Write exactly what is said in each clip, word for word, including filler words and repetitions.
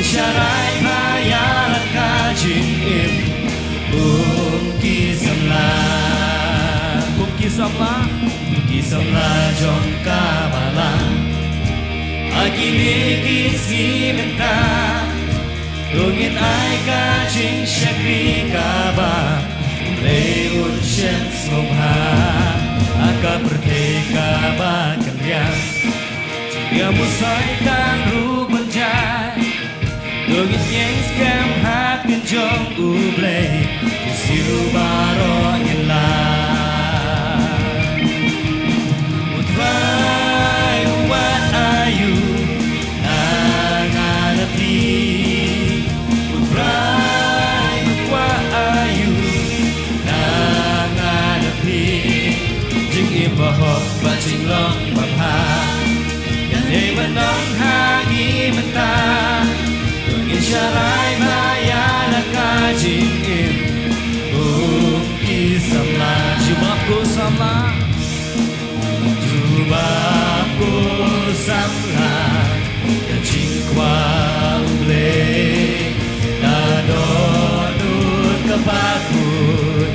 Sharai bha ïa la ka jingim. Um ki samla, um ki samla, um ki samla jong ka balang. Ha kine ki sngi mynta, to ngin ai ka jingshakri kaba U Blei un shem sngewbha. Ha ka pyrthei kaba kynriang, jingbiang bunsoi tang ruh ban jai. To ngin ïeng skhem ha ktien jong U Blei, ki siew baroh ngin lah. U Trai u wad aïu na nga na phi. U Trai u kwah aïu na nga na phi. Jingim bahok bad jinglong babha, ïa dei ban don ha ngi mynta. To ngin sharai bha ïa la ka jingim. Um ki samla, jubab ko samla. Jubab ko samla, ïa jingkwah U Blei. Naduh nud kaba khuid,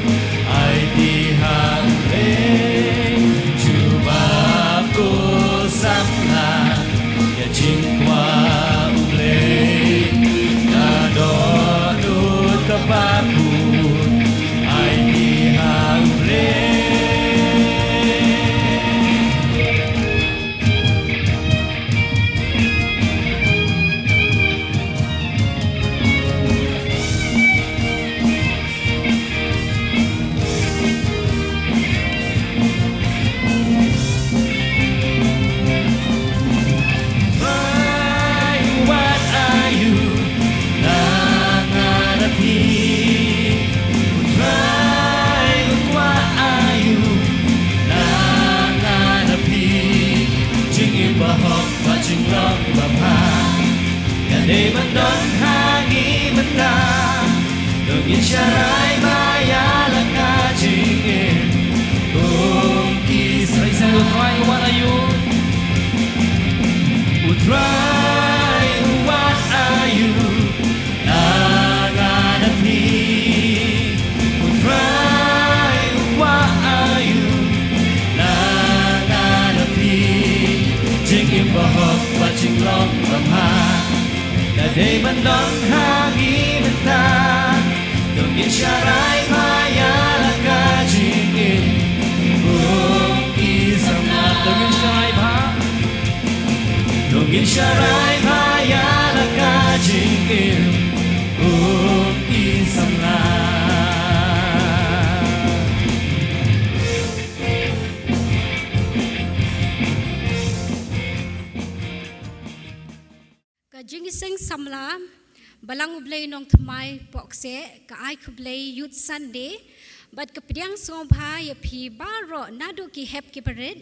aiti ha U Blei. Jubab ko samla, ïa jingkwah U Blei. Naduh nud kaba khuid, aiti ha U Blei. Trai u wad aïu na nga na phi. U Trai u kwah aïu na nga na phi. Jingim bahok bad jinglong babha, ïa dei ban don ha ngi mynta. To ngin sharai bha ïa la ka jingim. Um ki samla, U Trai u wad aïu. U Trai u wad aïu na nga na phi. U Trai u kwah aïu na nga na phi. Jingim bahok bad jinglong babha, ïa dei ban don ha ngi mynta. To ngin sharai bha ïa la ka jingim. Um ki samla, to ngin sharai bha. To ngin sharai bha ïa la ka jingim. Um ki samla. Ka Jingïaseng Samla, Balang U Blei Nongthymmai Pohkseh, ka ai khublei Youth Sunday bad ka pdiang sngewbha ïa phi baroh naduh ki hep ki barit,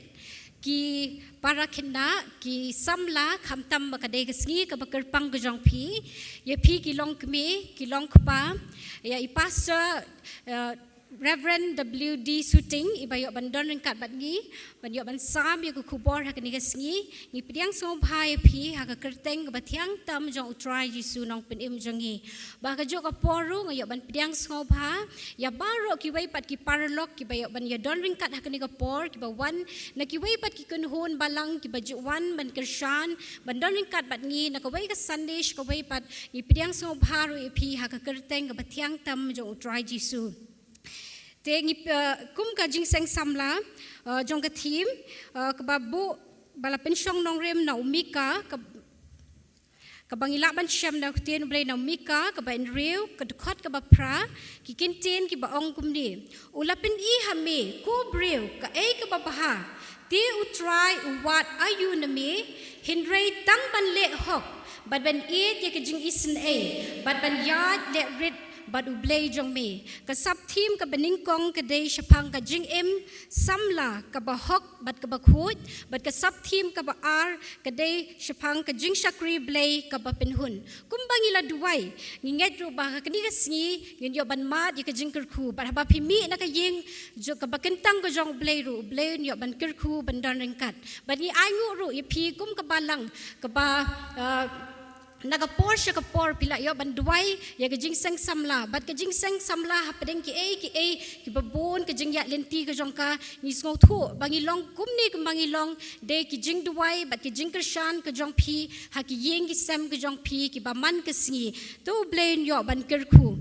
ki para khynnah, ki samla, khamtam ba ka dei ka sngi kaba kyrpang ka jong phi, ïa phi ki longkmie, ki longkpa, ïa i pastor, eh, Reverend W D Suting, iba ïoh ban don ryngkat bad ngi, ban ïoh ban sam ïa ka khubor ha kane ka sngi. Ngi pdiang sngewbha ïa phi ha ka kyrteng kaba thiang tam jong U Trai Jisu Nongpynim jong ngi. Bad ha kajuh ka por ruh nga ïoh ban pdiang sngewbha ïa baroh kiwei pat ki paralok kiba ïoh ban ïa don ryngkat ha kane ka por, kiba wan na kiwei pat ki kynhun balang kiba ju wan ban kyrshan, ban don ryngkat bad ngi na kawei ka Sunday sha kawei pat. Ngi pdiang sngewbha ruh ïa phi ha ka kyrteng kaba thiang tam jong U Trai Jisu. Te ngi, eh, kum ka Jingïaseng Samla, eh, jong ka theme, eh, kaba buh ba la pynshong nongrim na u Mika, ka, kaba ngi lah ban shem na ka ktien U Blei na u Mika kaba hynriew, ka dkhot kaba phra, ki kyntien kiba ong kumne: U la pyni ha me, ko briew, kaei kaba bha. Te U Trai u wad aïu na me, hynrei tang ban leh hok bad ban ïeit ïa ka jingisynei bad ban ïaid leh rit bad U Blei jong me. Ka sub-theme kaba nyngkong ka dei shaphang ka jingim samla kaba hok bad kaba khuid, bad ka sub-theme kaba ar ka dei shaphang ka jingshakri Blei kaba pynhun. Kumba ngi la duwai, ngi ngeit ruh ba ha kane ka sngi ngin ïoh ban mad ïa ka jingkyrkhu, bad haba phi mih na ka ïing jong kaba kyntang ka jong U Blei ruh, U Blei un ïoh ban kyrkhu ban don ryngkat. Bad ngi ainguh ruh ïa phi kum ka balang kaba, ah, na ka por sha ka por phi la ïoh ban duwai ïa ka jingseng samla, bad ka jingseng samla hapdeng kiei kiei kiba bun ka jingïaid lynti ka jong ka, ngi sngewthuh ba ngi long kumne kumba ngi long, dei ki jingduwai bad ki jingkyrshan ka jong phi ha ki ïing ki sem ka jong phi kiba man ka sngi. To U Blei un ïoh ban kyrkhu.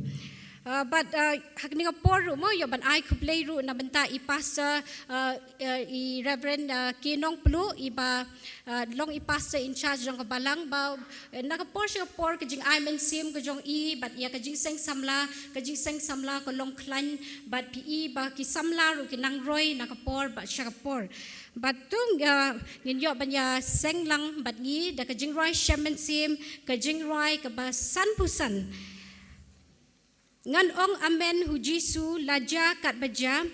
Ah, bad, ah, ha kane ka por ruh mo, ïoh ban ai khublei ruh na bynta i pastor, ah, ah, i Reverend, ah, K Nongpluh, iba, ah, long i pastor in charge jong ka balang ba, eh, na ka por sha ka por ka jingai mynsiem ka jong i bad ïa ka jingseng samla, ka jingseng samla ka long khlaiñ, bad phi i ba ki samla ruh ki nang roi na ka por bad sha ka por. Bad to, ah, ngin ïoh ban ïa seng lang bad ngi da ka jingrwai shem mynsiem, ka jingrwai kaba sanphew san. Ngan ong amen ha U Jisu, la jia katba jia,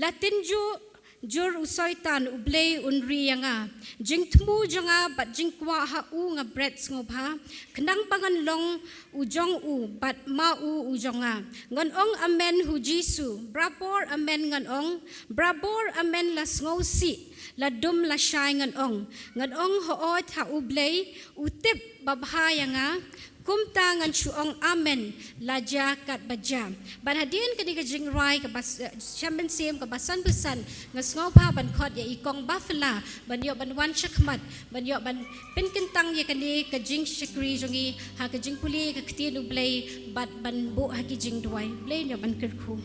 la tynjuh jur u Soitan, U Blei un ri ïa nga. Jingthmu jong nga bad jingkwah ha u nga bret sngewbha, khnang ba ngan long u jong u bad ma u u jong nga. Ngan ong amen ha U Jisu, barabor amen ngan ong, barabor amen la sngewsih, la dum la shai ngan ong. Ngan ong hooid ha U Blei, u tip babha ïa nga, kumta ngan shu ong amen, la jia katba jia. Bad hadien kane ka jingrwai kaba s-, shem mynsiem kaba sanphew san, nga sngewbha ban khot ïa i Kong Baphylla ban ïoh ban wan shakhmat, ban ïoh ban pynkyntang ïa kane ka jingshakri jong i ha ka jingpule ka ktien U Blei bad ban buh ha ki jingduwai. Blei un ïoh ban kyrkhu.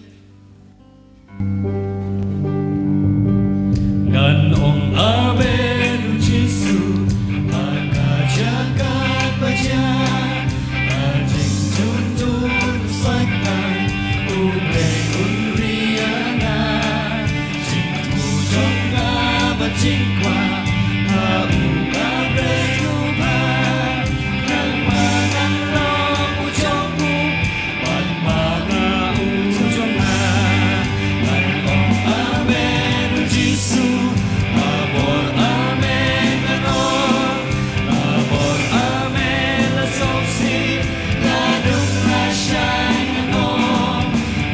Ngan ong amen ha U Jisu, ha ka jaka ba jia, ha jingdum dur u Soitan, U Blei un ri ïa nga. Jingthmu jong nga bad jingkwah ha u nga bret sngewbha, khnang ba ngan long u jong u, bad ma nga u jong nga. Ngan ong amen ha U Jisu, barabor amen ngan ong, barabor amen la sngewsih, la dum la shai ngan ong.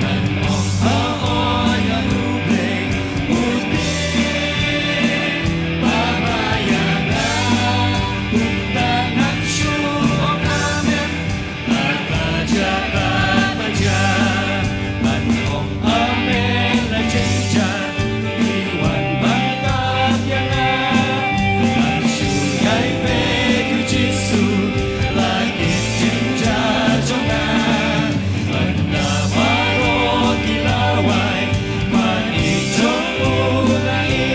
Ngan ong hooid ha U Blei, u tip babha ïa nga, kumta ngan shu ong amen. Ha ka jaka ba jia, ngan ong amen la jingjan, i wan ban tap ïa nga. Ngan shu ïai peit ïa U Jisu, la ki jingjia jong nga. Ynda baroh ki la wai, ma i jong u nga i,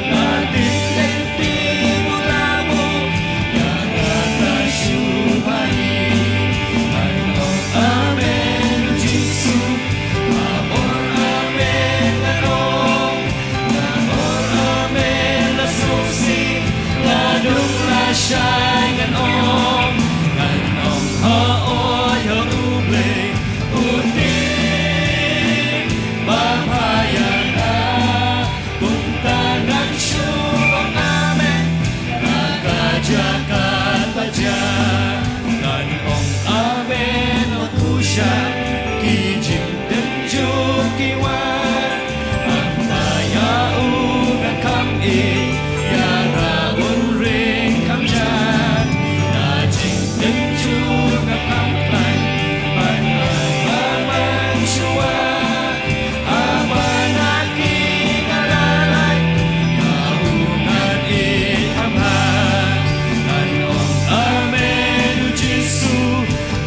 nga tip lynti u la buh ïa nga, nga shu pait. Ngan ong amen ha U Jisu, barabor amen ngan ong, barabor amen la sngewsih, la dum la shai ngan ong. Ngan ong hooid ha U Blei, u tip babha ïa nga, kumta ngan shu ong amen. Ha ka jaka ba jia, ngan ong amen ha u Kushan, ki jingtynjuh ki wan. Nangta ïa u ngan kham ïeit, ïa nga un ring kham jan. Na jingtynjuh ngan kham khlaiñ ban ai ba man shuwa. Haba na ki nga la lait, ïa u ngan ïeit kham bha. Ngan ong amen ha U Jisu,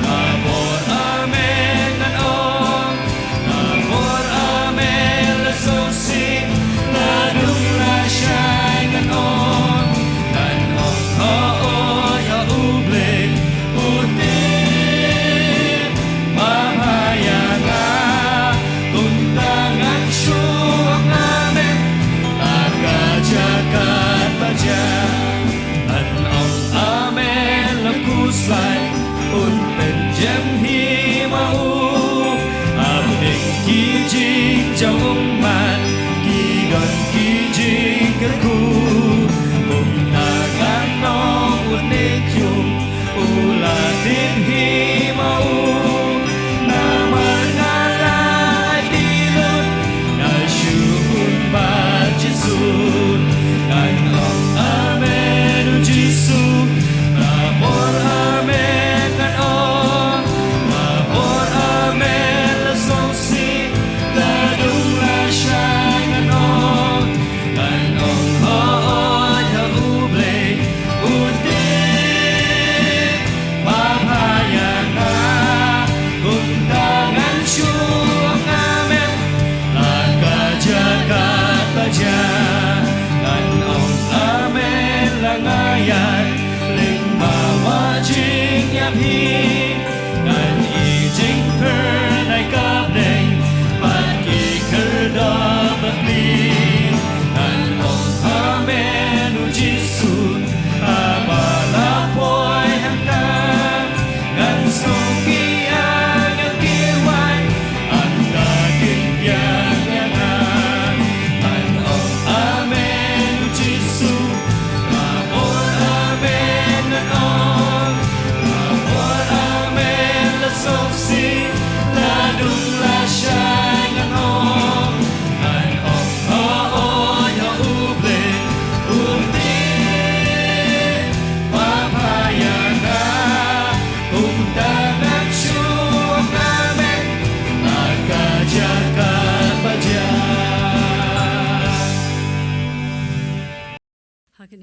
barabor amen ngan ong. Barabor amen la sngewsih, la dum la shai ngan ong. Ngan ong hooid ha U Blei, u tip babha ïa nga, kumta ngan shu ong amen. Ha ka jaka ba jia, ngan ong amen ha u Khuslai, un pynjem hi ma u. Hapdeng ki jingjaw ummat, ki don ki jingkyrkhu. Kumta ngan ong u Nick Khiung, u la tip hi ma u. Namar nga la aiti lut, nga shu hun bad Jisu. Ngan ong amen ha U Jisu, barabor amen.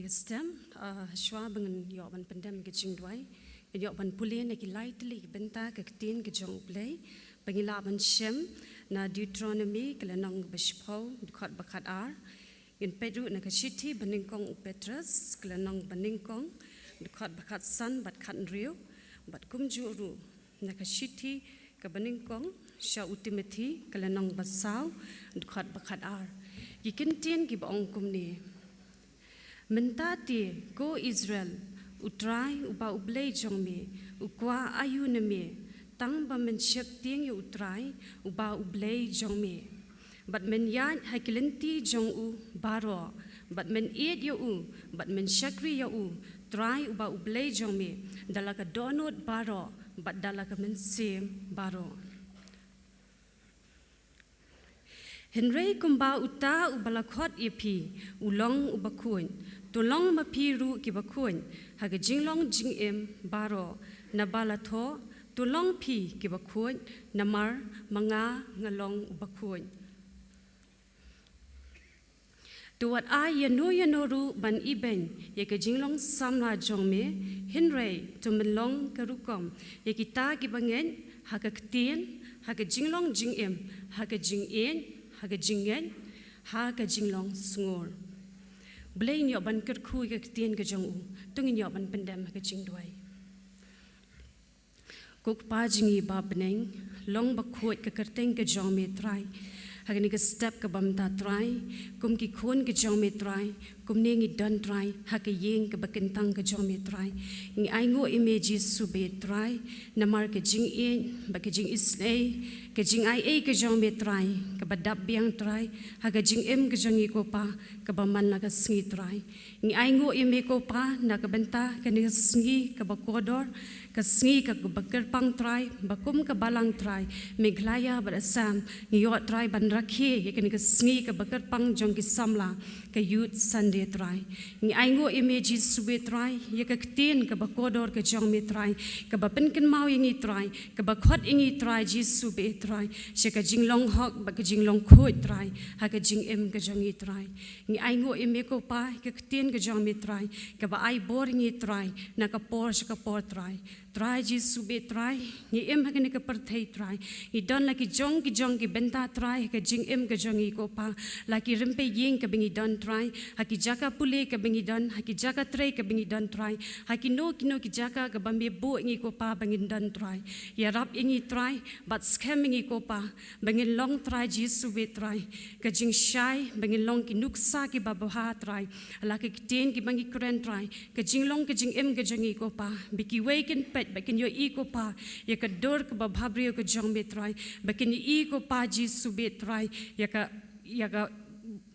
Stem, uh, shuwa ba ngin ïoh ban pyndem ka jingduwai, ngin ïoh ban pule na ki lai tylli ki bynta ka ktien ka jong U Blei, ba ngi lah ban shem na Deuteronomy ka lynnong ba shiphew, dkhot ba khat ar, ngin peit ruh na ka shithi ba nyngkong u Petros, ka lynnong ba nyngkong, dkhot ba khat san bad khat hynriew, bad kumjuh ruh na ka shithi ka ba nyngkong sha u Timothy, ka lynnong ba saw, dkhot ba khat ar. Ki kyntien ki ba ong kumne. Mynta te, ko Israel, U Trai, uba U Blei jong me, u kwah aïu na me, tang ba men sheptieng ïa U Trai, uba U Blei jong me. Bad men ïaid ha ki lynti jong u baroh, bad men ïeit ïa u, bad men shakri ïa U Trai, uba U Blei jong me, da la ka dohnud baroh, bad da la ka mynsiem baroh. Hynrei kumba uta uba la khot ïa phi u long uba khuid, to long ma phi ruh kiba khuid ha ka jinglong jingim baroh, naba la thoh, to long phi kiba khuid, namar ma nga nga long uba khuid. To wat ai ïano ïano ruh ban ibeiñ ïa ka jinglong samla jong me, hynrei to men long ka rukom ïa kita kiba ngeit ha ka ktien, ha ka jinglong jingim, ha ka jingïeit, ha ka jingngeit, ha ka jinglong sngur. Blei, ngin ïoh ban kyrkhu ïa ka ktien ka jong u, to ngin ïoh ban pyndem ha ka jingduwai. Ko Kpa jong ngi ba ha bneng, long ba khuid ka kyrteng ka jong me Trai. Ha kane ka step kaba mynta Trai, kum ki khun ka jong me Trai, kumne ngi don Trai, ha ka ïing kaba kyntang ka jong me Trai. Ngi ainguh ïa me Jisu beit Trai, namar ka jingïeit, bad ka jingisynei, ka jingaiei ka jong me Trai, kaba dap biang Trai, ha ka jingim ka jong ngi ko Pa, kaba man la ka sngi Trai. Ngi ainguh ïa me ko Pa, na ka bynta kane ka sngi kaba kordor, ka sngi kaba kyrpang Trai, ba kum ka balang Trai, Meghalaya bad Assam, ngi ïoh Trai ban rakhe ïa kane ka sngi kaba kyrpang jong ki samla, ka Youth Sunday Trai. Ngi ainguh ïa me Jisu beit Trai, ïa ka ktien kaba kordor ka jong me Trai, kaba pynkynmaw ïa ngi Trai, kaba khot ïa ngi Trai Jisu beit Trai, sha ka jinglong hok bad ka jinglong khuid Trai, ha ka jingim ka jong ngi Trai. Ngi ainguh ïa me ko Pa, ïa ka ktien ka jong me Trai, kaba ai bor ïa ngi Trai, na ka por sha ka por Trai. Trai Jisu beit Trai, ngi im ha kane ka pyrthei Trai, ngi don la ki jong ki jong ki bynta Trai, ha ka jingim ka jong ngi ko Pa, la ki rympei ïing kaba ngi don Trai, ha ki jaka pule kaba ngi don, ha ki jaka trei kaba ngi don Trai, ha kino kino ki jaka kaba me buh ïa ngi ko Pa ba ngin don Trai. Ïarap ïa ngi Trai, bad skhem ïa ngi ko Pa, ba ngin long Trai Jisu beit Trai, ka jingshai, ba ngin long ki nuksa kiba bha Trai, la ki ktien kiba ngi kren Trai, ka jinglong ka jingim ka jong ngi ko Pa, ba kiwei kin peit, ba kin ïohi ko Pa, ïa ka dur kaba bhabriew ka jong me Trai, ba kin ïohi ko Pa Jisu beit Trai, ïa ka, ïa ka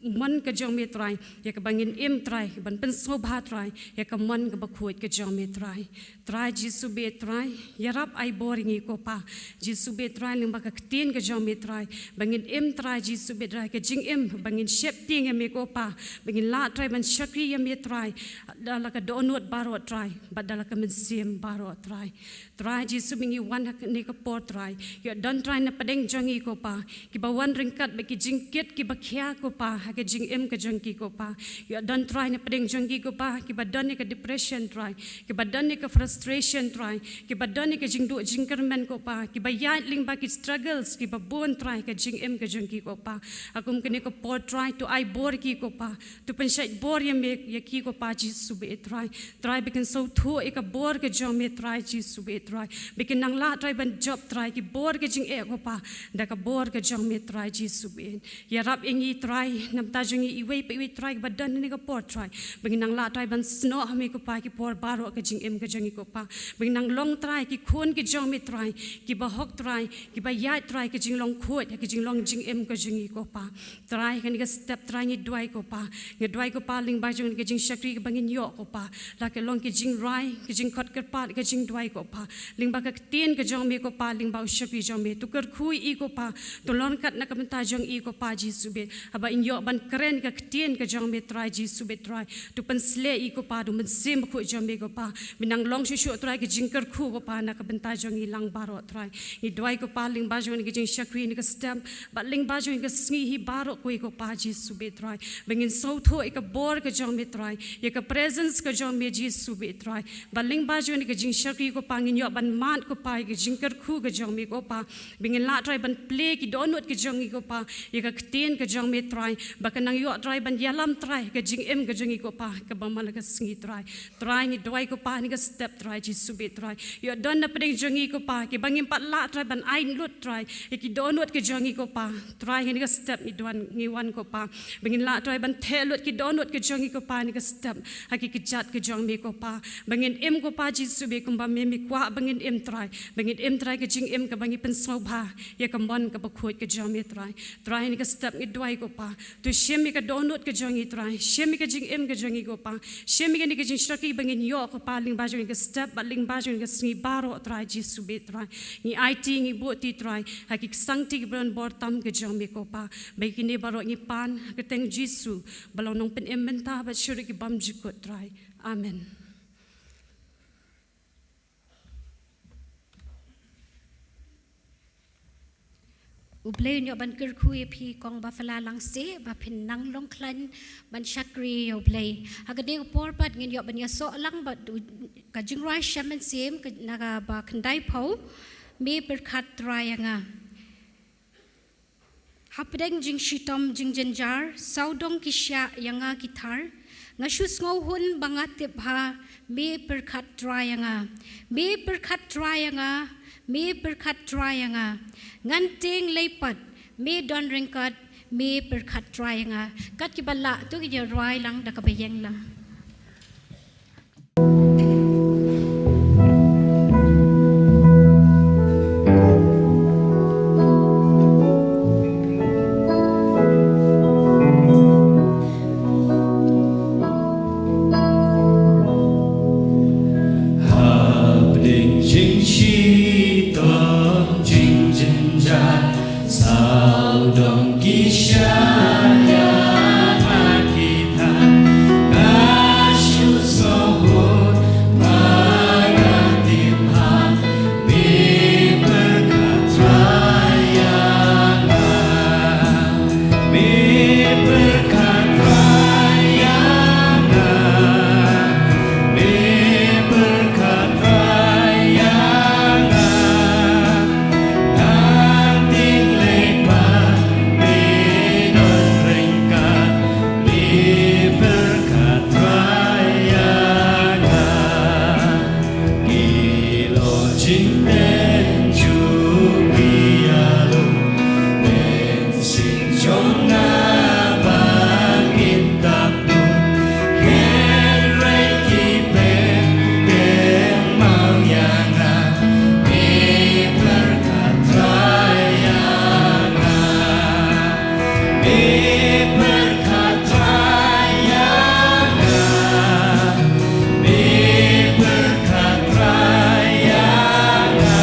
mon ka jong me Trai, ïa kaba ngin im Trai, ban pynsngewbha Trai, ïa ka mon kaba khuid ka jong me Trai. Trai Jisu beit Trai, ïarap ai bor ïa ngi ko Pa. Jisu beit Trai, lyngba ka ktien ka jong me Trai, ba ngin im Trai Jisu beit Trai, ka jingim, ba ngin sheptieng ïa me ko Pa, ba ngin lah Trai ban shakri ïa me Trai, da la ka dohnud baroh Trai, bad da la ka mynsiem baroh Trai. Trai Jisu, ba ngi wan ha kane ka por Trai, ïoh don Trai na pdeng jong ngi ko Pa, kiba wan ryngkat bad ki jingkit kiba khia ko Pa, ha ka jingim ka jong ki ko Pa. Ïoh don Trai na pdeng jong ki ko Pa, kiba don ïa ka depression Trai, kiba don ïa ka frustration Trai, kiba don ïa ka jingduh jingkyrmen ko Pa, kiba ïaid lyngba ki struggles kiba bun Trai, ka jingim ka jong ki ko Pa. Ha kum kane ka por Trai, to ai bor ïa ki ko Pa, to pynshait bor ïa me, ïa ki ko Pa Jisu beit Trai. Trai, ba kin sngewthuh ïa ka bor ka jong me Trai Jisu beit Trai, ba kin nang lah Trai ban jop Trai ki bor ka jingeh ko Pa, da ka bor ka jong me Trai Jisu beit. Ïarap ïa ngi Trai, na bynta jong ngi iwei pa iwei Trai, kiba don ha kane ka por Trai, ba ngin nang lah Trai ban snoh ha me ko Pa, ki por baroh ka jingim ka jong ngi ko Pa, ba ngin nang long Trai ki khun ka jong me Trai, kiba hok Trai, kiba ïaid Trai ka jinglong khuid, ka jinglong jingim ka jong ngi ko Pa. Trai, ha kane ka step Trai ngi duwai ko Pa, ngi duwai ko Pa, lyngba jong ka jingshakri kaba ngin ïoh ko Pa, la ka long ka jingrai, ka jingkhot kyrpad, ka jingduwai ko Pa, lyngba ka ktien ka jong me ko Pa, lyngba u shakri jong me, to kyrkhu ïa i ko Pa, to long kat na ka bynta jong i ko Pa Jisu beit, haba in ïoh ban kren ka ktien ka jong me Trai Jisu bad Trai. To pynsleh ïa ko Pa, to mynsiem bakhuid jong me ko Pa. Ba nang long shuh shuh Trai ka jingkyrkhu ko Pa na ka bynta jong ngi lang baroh Trai. Ngi duwai ko Pa lyngba jong kane ka jingshakri kane ka step. Bad lyngba jong kane ka sngi hi baroh kawei ko Pa Jisu bad Trai. Ba ngin sngewthuh ïa ka bor ka jong me Trai. Ïa ka presence ka jong me Jisu bad Trai. Bad lyngba jong kane ka jingshakri ko Pa ngin ïoh ban mad ko Pa ïa ka jingkyrkhu ka jong me ko Pa. Ba ngin lah Trai ban plie ki dohnud ka jong ngi ko Pa, ïa ka ktien ka jong me Trai, ba kan nang ïoh Trai ban ïalam Trai, ka jingim ka jong ngi ko Pa, kaba man la ka sngi Trai. Trai ngi duwai ko Pa, ha kane ka step Trai, Jisu bad Trai. Ïoh don na pdeng jong ngi ko Pa, kiba ngim pat lah Trai ban ai lut Trai, ïa ki dohnud ka jong ngi ko Pa. Trai ha kane ka step ngi duwai ngi wan ko Pa, ba ngin lah Trai ban theh lut ki dohnud ka jong ngi ko Pa, ha kane ka step, ha ki kjat ka jong me ko Pa. Ba ngin im ko Pa Jisu bad kumba me me kwah, ba ngin im Trai. Ba ngin im Trai ka jingim kaba ngi pynsngewbha ïa ka mon kaba khuid ka jong me Trai. Trai ha kane ka step ngi duwai ko Pa. To shim ïa ka dohnud ka jong ngi Trai. Shim ïa ka jingim ka jong ngi ko Pa. Shim ïa kane ka jingshakri ba ngin ïoh ko Pa lyngba jong kane ka step bad lyngba jong kane ka sngi baroh Trai Jisu bad Trai. Ngi aiti ngi buhti Trai. Ha ki ksangti kiba don bor tam ka jong me ko Pa. Ba ïa kine baroh ngi pan ha ka kyrteng Jisu. Ba long nongpynim mynta bad shaduh ki bymjukut Trai. Amen. U Blei un ïoh ban kyrkhu ïa phi kong Baphala Langse, ba phin nang long khlaiñ ban shakri ïa U Blei. Ha kane ka por pat ngin ïoh ban ïasoh lang bad u, ka jingrwai sha mynsiem, ka, na kaba khyndai phew, Me pyrkhat Trai ïa nga. Hapdeng jingshitom jingjynjar, sawdong ki shah ïa nga ki thar, nga shu sngewhun ba nga tip bha, me pyrkhat Trai ïa nga, me pyrkhat Trai ïa nga, me pyrkhat Trai ïa nga. Ngan tieng lei pat, me don ryngkat, me pyrkhat Trai ïa nga. Kat kiba lah to ki ïa rwai lang da kaba ïeng lang. Hapdeng jingshitom jingjynjar, sawdong ki shah ïa nga ki thar, nga shu sngewhun ba nga tip bha, me pyrkhat Trai ïa nga. Me pyrkhat Trai ïa nga, me pyrkhat Trai ïa nga. Ngan tieng lei pat, me don ryngkat, me pyrkhat Trai ïa nga. Ki lok jingteng jong ki ïalum, mynsiem jong nga ba kin tap lum, hynrei ki pynbeit maw ïa nga, me pyrkhat Trai ïa nga. Me pyrkhat Trai ïa nga, me pyrkhat Trai ïa nga.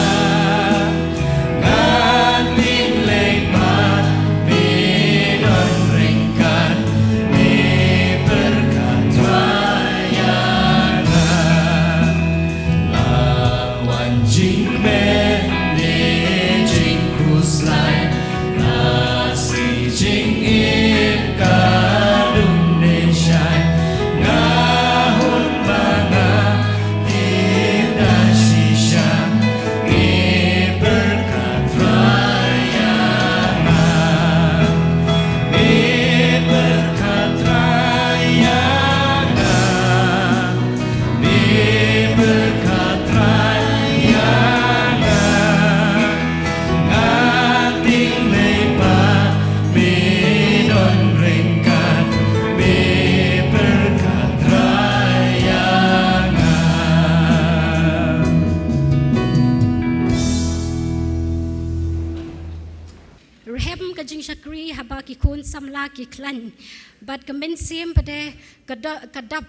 Ngan tieng lei pat, me don ryngkat, me pyrkhat Trai ïa nga. La wan jingkmen ne jingkhuslai, la sih jingim ka dum ne shai, nga hun ba nga im da shisha, me pyrkhat Trai ïa nga, me pyrkhat Trai ïa nga. Me pyrkhat Trai ïa nga, nga tieng lei pat, me don ryngkat, me pyrkhat Trai ïa nga. Rhem ka jingshakri haba ki khun samla ki khlaiñ. Bad ka mynsiem pat de ka da-, ka dap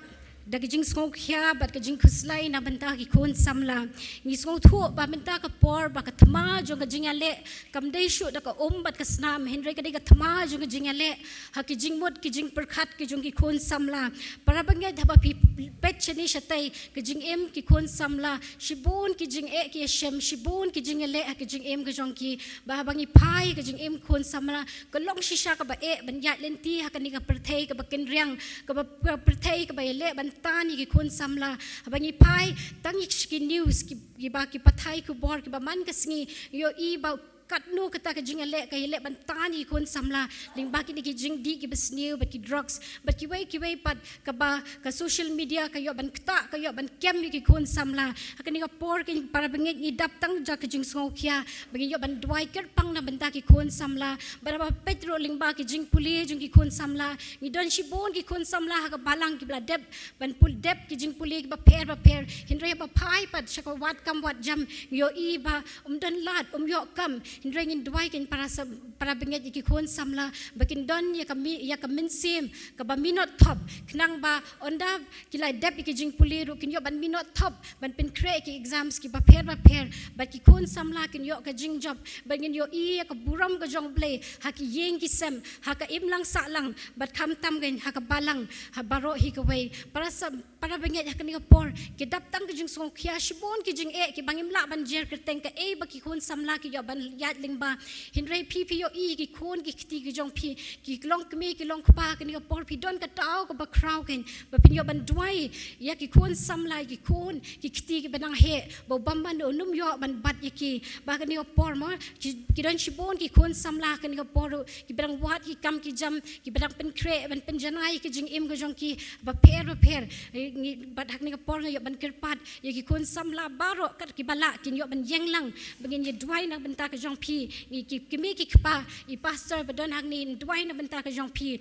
da ka jingsngewkhia bad ka jingkhuslai na bynta ki khun samla. Ngi sngewthuh ba mynta ka por ba ka thma jong ka jingïaleh kam dei shuh da ka um bad ka snam, hynrei ka dei ka thma jong ka jingïaleh ha ki jingmut ki jingpyrkhat ki jong ki khun samla. Para bangeit, haba phi peit shane shatei, ka jingim ki khun samla, shibun ki jingeh ki ïashem, shibun ki jingïaleh ha ka jingim ka jong ki. Ba haba ngi phai ka jingim khun samla, ka long shisha kaba eh ban ïaid lynti ha kane ka pyrthei kaba kynriang, kaba, ka pyrthei kaba ïaleh ban tan ïa ki khun samla. Haba ngi phai tang ïa ki news ki, kiba, ki pathai khubor kiba man ka sngi, ïohi ba katno kata ka jingïaleh ka ïaleh ban tan ïa ki khun samla lyngba kine ki jingdih kiba sniew bad ki drugs bad kiwei kiwei pat, kaba ka social media ka ïoh ban ktah, ka ïoh ban kem ïa ki khun samla. Ha kane ka por, ki para bangeit, ngi dap tang da ka jingsngewkhia ba ngi ïoh ban duwai kyrpang na bynta ki khun samla. Bad haba peit ruh lyngba ki jingpule jong ki khun samla, ngi don shibun ki khun samla ha ka balang kiba la dep ban pule, dep ki jingpule kiba pher bapher, hynrei haba phai pat sha ka wad kam wad jam, ngi ïohi ba ym don lad, ym ïoh kam. Hynrei ngin duwai, ki para sa-, para bangeit, ïa ki khun samla ba kin don ïa ka mi-, ïa ka mynsiem kaba minot thop, khnang ba ynda ki la dep ïa ki jingpule ruh kin ïoh ban minot thop ban pynkhreh ïa ki exams kiba pher bapher, bad ki khun samla kin ïoh ka jingjop, bad ngin ïohi ïa ka burom ka jong U Blei ha ki ïing ki sem, ha ka imlang sahlang, bad khamtam kein ha ka balang, ha baroh hi kawei. Para sa-, para bangeit, ha kane ka por ki dap tang ka jingsngewkhia, shibun ki jingeh kiba ngim lah ban jer kyrteng kaei ba ki khun samla ki ïoh ban ïaid lyngba. Hynrei phi, phi ïohi ki khun ki kti ki jong phi, ki long kmie ki long kpa, ha kane ka por phi don ka daw kaba khraw kein ba phin ïoh ban duwai ïa ki khun samla, ïa ki khun ki kti kiba nang heh, ba u bymman un ym ïoh ban bat ïa ki. Ba ha kane ka por mo, ki, ki don shibun ki khun samla ha kane ka por ruh kiba dang wad ki kam ki jam, kiba dang pynkhreh ban pynjanai ïa ka jingim ka jong ki bapher bapher. Eh, ngi, bad ha kane ka por nga ïoh ban kyrpad ïa ki khun samla baroh kat kiba lah, kin ïoh ban ïeng lang ba ngin ïa duwai na bynta ka jong phi. Ngi ki, ki kmie ki kpa, i pastor ba don hangne, duwai na bynta ka jong phi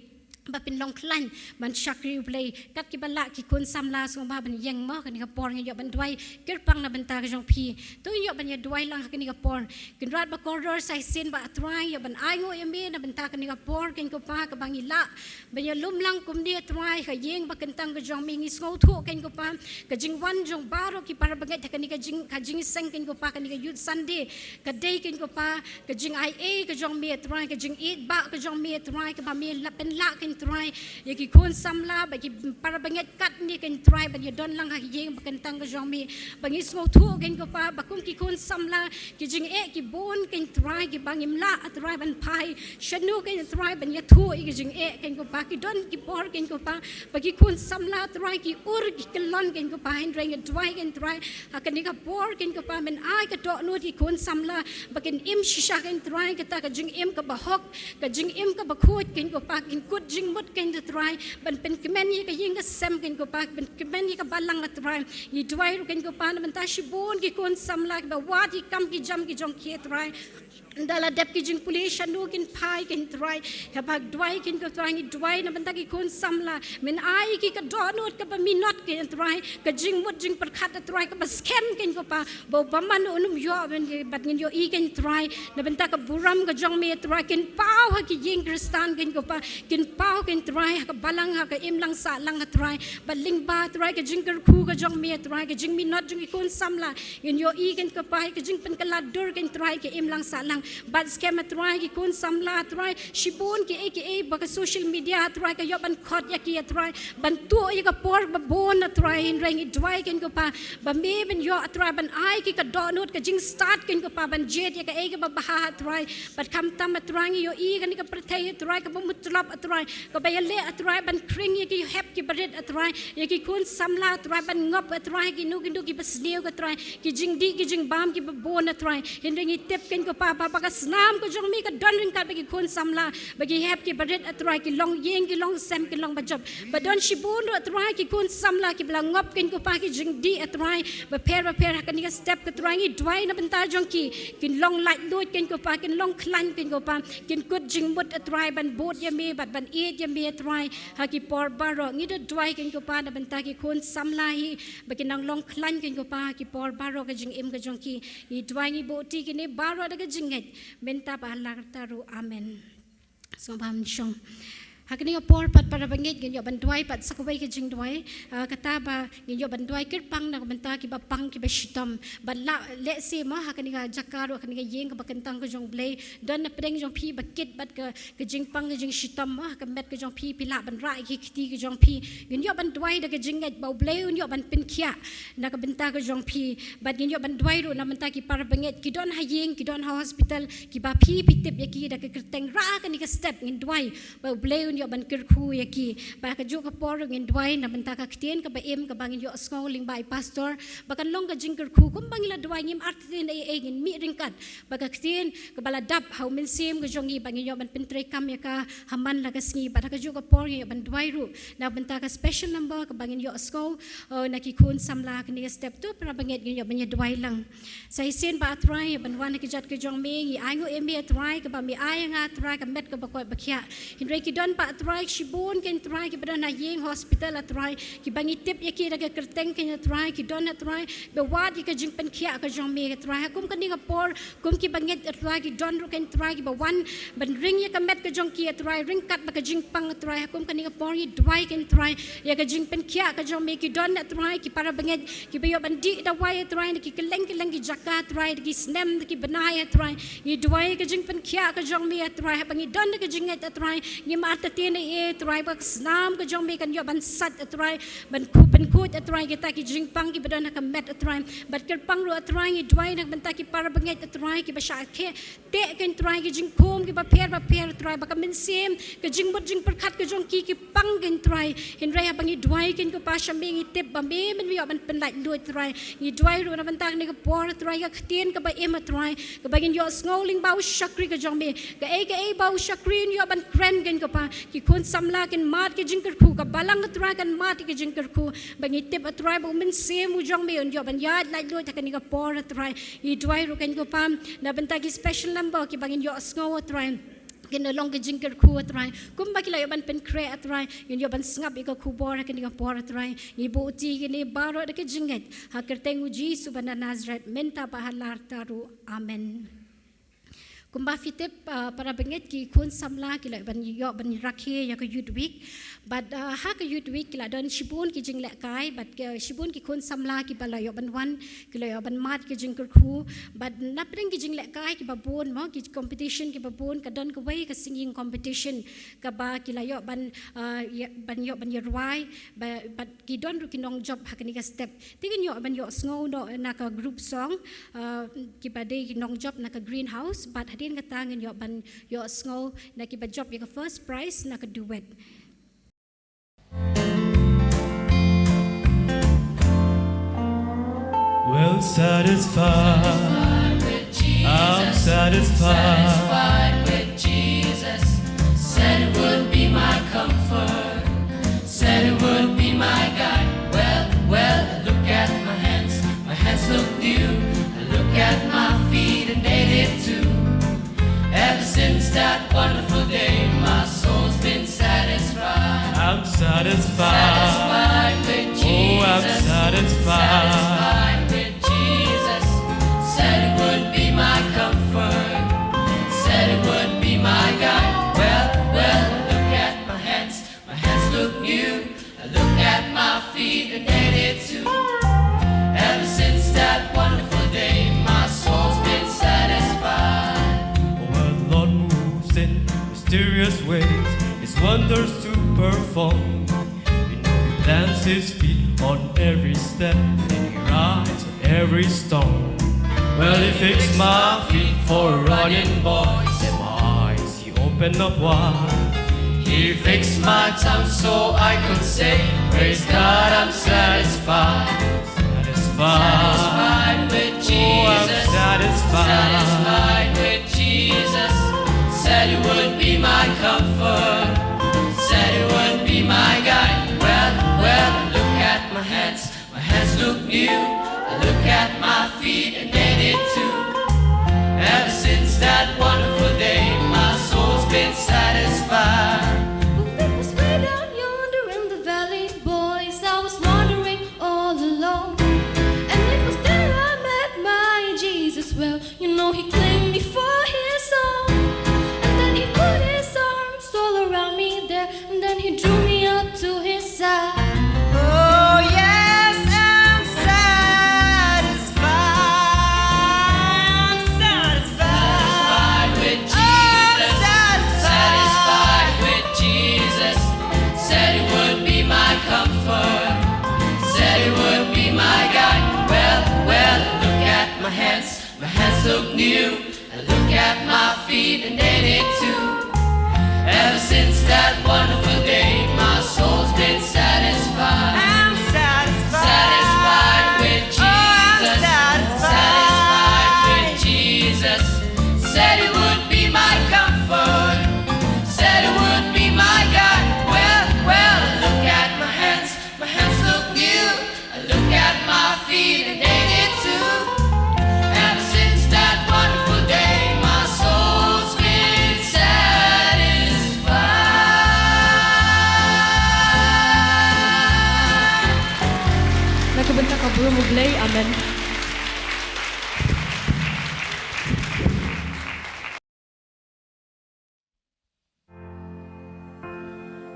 ba phin long khlaiñ ban shakri U Blei. Kat kiba lah ki khun samla, sngewbha ban ïeng mo, ha kane ka por ngi ïoh ban duwai kyrpang na bynta ka jong phi. To ïoh ban ïa duwai lang ha kane ka por. Kynrad ba kordor sa shisien, Bah Trai, ïoh ban ai nguh ïa me na bynta kane ka por kein ko Pa, kaba ngi lah ban ïalum lang kumne, Trai, ha ïing ba kyntang ka jong me. Ngi sngewthuh kein ko Pa, ka jingwan jong baroh ki para bangeit ha kane ka jing, ka jingïaseng kein ko Pa, kane ka Youth Sunday, ka dei kein ko Pa ka jingaiei ka jong me, Trai, ka jingïeit ba ka jong me, Trai, kaba me la pynlah kein, Trai, ïa ki khun samla bad ki para bangeit katne kein, Trai, ban ïadon lang ha ïing ba kyntang ka jong me. Ba ngi sngewthuh kein ko Pa ba kum ki khun samla, ki jingeh ki bun kein, Trai, kiba ngim lah, Trai, ban phai shano kein, Trai, ban ïathuh ïa ki jingeh kein ko Pa. Ki don ki por kein ko Pa ba ki khun samla, Trai, ki ur ki kyllon kein ko Pa. Hynrei ngi duwai kein, Trai, ha kane ka por kein ko Pa, men ai ka dohnud ïa ki khun samla ba kin im shisha kein, Trai, kata ka jingim kaba hok, ka jingim kaba khuid kein ko Pa. Kin kut jingmut kein, Trai, ban pynkmen ïa ka ïing ka sem kein ko Pa, ban pynkmen ïa ka balang, Trai. Ngi duwai ruh kein ko Pa na bynta shibun ki khun samla kiba wad ïa ki kam ki jam ki jong ki, Trai. Ynda la dep ki jingpule, shano kin phai kein, Trai? Haba duwai kein ko Trai, ngi duwai na bynta ki khun samla, men ai ïa ki ka dohnud kaba minot kein, Trai, ka jingmut jingpyrkhat, Trai, kaba skhem kein ko Pa, ba u bymman un ym ïoh, bad ngin ïohi kein, Trai, na bynta ka burom ka jong me, Trai, kin paw ha ki ïing Khristan kein ko Pa, kin paw kein, Trai, ha ka balang, ha ka imlang sahlang, Trai, bad lyngba, Trai, ka jingkyrkhu ka jong me, Trai, ka jingminot jong ki khun samla, ngin ïohi kein ko Pa ïa ka jingpynkylla dur kein, Trai, ka imlang sahlang. Bad skhem, Trai, ki khun samla, Trai, shibun kiei kiei ba ka social media, Trai, ka ïoh ban khot ïa ki, Trai, ban tuh ïa ka por ba bun, Trai. Hynrei ngi duwai kein ko Pa ba me men ïoh, Trai, ban ai ki ka dohnud, ka jingstad kein ko Pa, ban jied ïa kaei kaba bha, Trai. Bad khamtam, Trai, ngi ïohi kane ka pyrthei, Trai, kaba mutlop, Trai, kaba ïaleh, Trai, ban khring ïa ki hep ki barit, Trai, ïa ki khun samla, Trai, ban ngop, Trai, kino kino kiba sniew, Trai, ki jingdih ki jingbam kiba bun, Trai. Hynrei ngi tip kein ko Pa ba, ba ka snam ka jong me ka don ryngkat bad ki khun samla, bad ki hep ki barit, Trai, ki long ïing, ki long sem, ki long bajop. Ba don shibun ruh, Trai, ki khun samla kiba la ngop kein ko Pa ki jingdih, Trai, bapher bapher ha kane ka step, Trai. Ngi duwai na bynta jong ki, kin long laitluid kein ko Pa, kin long khlaiñ kein ko Pa, kin kut jingmut, Trai, ban bud ïa me bad ban ïeit ïa me, Trai, ha ki por baroh. Ngi da duwai kein ko Pa na bynta ki khun samla hi ba kin nang long khlaiñ kein ko Pa ha ki por baroh ka jingim ka jong ki. Ngi duwai, ngi buh kti kine baroh da ka jingngeit, mynta bad ha la karta ruh. Amen. Sngewbha men shong. Ha kane ka por pat para bangeit ngin ïoh ban duwai pat sa kawei ka jingduwai, ah, kata ba ngin ïoh ban duwai kyrpang na ka bynta kiba pang kiba shitom. Bad la lehse mo ha kane ka jaka ruh ha kane ka ïing kaba kyntang ka jong U Blei, don na pdeng jong phi ba kit bad ka, ka jingpang ka jingshitom mo ha ka met ka jong phi, phi lah ban rah ïa ki kti ka jong phi. Ngin ïoh ban duwai da ka jingngeit ba U Blei un ïoh ban pynkhiah na ka bynta ka jong phi. Bad ngin ïoh ban duwai ruh na bynta ki para bangeit ki don ha ïing, ki don ha hospital, kiba phi phi tip ïa ki da ka kyrteng, rah kane ka step ngin duwai ba U Blei un ïoh ban kyrkhu ïa ki. Bad ha kajuh ka por ruh ngin duwai na bynta ka ktien kaba im kaba ngin ïohsngew lyngba i pastor, ba kan long ka jingkyrkhu kumba ngi la duwai, ngim artatien ei ei, ngin mih ryngkat bad ka ktien kaba la dap ha U Mynsiem ka jong ngi, ba ngin ïoh ban pyntreikam ïa ka ha man la ka sngi. Bad ha kajuh ka por ngin ïoh ban duwai ruh na bynta ka special number kaba ngin ïohsngew, uh, na ki khun samla ha kane ka step. To para bangeit, ngin ïoh ban ïa duwai lang. Sa shisien Bah Trai, ban wan ha ka jingïaid ka jong me, ngi ainguh ïa me Trai, kaba me ai ïa nga Trai ka met kaba koit ba khiah. Hynrei ki don Bah Trai shibun kein Trai, kiba don ha ïing hospital Trai, kiba ngi tip ïa ki da ka kyrteng kein Trai, ki don Trai ba wad ïa ka jingpynkhiah ka jong me Trai. Ha kum kane ka por, kum ki bangeit Trai, ki don ruh kein Trai kiba wan ban ring ïa ka met ka jong ki Trai, ryngkat bad ka jingpang Trai. Ha kum kane ka por ngi duwai kein Trai ïa ka jingpynkhiah ka jong me. Ki don Trai ki para bangeit kiba ïoh ban dih dawai Trai na ki kylleng kylleng ki jaka Trai, da ki snem, da ki bnai Trai. Ngi duwai ka jingpynkhiah ka jong me Trai, haba ngi don da ka jingngeit Trai, ngim artatien ei ei Trai, ba ka snam ka jong me kan ïoh ban sait Trai, ban khuid, ban khuid Trai kita ki jingpang kiba don ha ka met Trai. Bad kyrpang ruh Trai, ngi duwai na ka bynta ki para bangeit Trai kiba shah khie teh kein Trai ki jingkhum kiba pher ba pher Trai, ba ka mynsiem, ka jingmut jingpyrkhat ka jong ki ki pang kein Trai. Hynrei haba ngi duwai kein ko Pa sha me, ngi tip ba me men me ïoh ban pynlait luid Trai. Ngi duwai ruh na bynta kane ka por Trai, ka ktien kaba im Trai, kaba ngin ïohsngew lyngba u shakri ka jong me. Kaei kaei ba u shakri un ïoh ban kren kein ko Pa, ki khun samla kin mad ki jingkyrkhu, ka balang Trai kan mad ki jingkyrkhu. Ba ngi tip Trai ba U Mynsiem u jong me un ïoh ban ïaid lait luid ha kane ka por Trai. Ngi duwai ruh kein ko Pa na bynta ki special number kiba ngin ïohsngew Trai, kin long ka jingkyrkhu Trai, kumba ki la ïoh ban pynkhreh Trai, ngin ïoh ban sngap ïa ka khubor ha kane ka por Trai. Ngi buh ïa kine baroh da ka jingngeit ha kyrteng u Jisu ba na Nazareth, mynta bad ha lar ta ruh. Amen. Kumba phi tip, ah, para bangeit, ki khun samla ki la ban ïoh ban rakhe ïa ka Youth Week. Bad, ah, ha ka Youth Week ki la don shibun ki jinglehkai, bad, ah, shibun ki khun samla kiba la ïoh ban wan, ki la ïoh ban mad ki jingkyrkhu. Bad na pdeng ki jinglehkai kiba bun mo, ki competition kiba bun, ka don kawei ka singing competition kaba ki la ïoh ban, ah, ïa, ban ïoh ban ïarwai, ba, bad ki don ruh ki nongjop ha kane ka step. Te ngin ïoh ban ïohsngew noh na ka group song, ah, kiba dei ki nongjop na ka Greenhouse, bad hadien kata ngin ïoh ban ïohsngew na kiba jop ïa ka first prize na ka duet. Well satisfied, I'm satisfied. Satisfied with Jesus. Said it would be my comfort. Said it would be my guide. Well, well, look at my hands. My hands look new. Look at my feet and they did too. Ever since that wonderful day, my soul's been satisfied. I'm satisfied. Satisfied with Jesus. Oh, I'm satisfied. Satisfied with Jesus. Said it would be my comfort. Said it would be my guide. Well, well, look at my hands. My hands look new. I look at my feet and they did too. Ever since that wonderful day, my soul's been satisfied. Oh, our Lord moves in mysterious ways. His wonders to perform. We know He plants His feet on every step, and He rides on every storm. Well, He fixed my feet for a running, boys. Set my eyes, He opened up wide. He fixed my tongue so I could say, praise God, I'm satisfied. Satisfied. Satisfied with Jesus. Oh, I'm satisfied. Satisfied with Jesus. Said it would be my comfort. Said it would be my guide. Well, well, look at my hands. My hands look new. I look at my feet and they did too. Ever since that wonderful day, my soul's been satisfied. Well, it was way down yonder in the valley, boys, I was wandering all alone. And it was there I met my Jesus. Well, you know He claimed me for His own. And then He put His arms all around me there. Look new, I look at my feet and they did too. Ever since that wonderful day, my soul's been satisfied. I'm satisfied. Satisfied with Jesus. Oh, I'm satisfied. Satisfied with Jesus. Said he would be my comfort. Said he would be my God. Well, well, look at my hands. My hands look new. I look at my feet and they did too. Ever since that wonderful day, my soul's been satisfied. Na ka bynta ka burom U Blei, amen.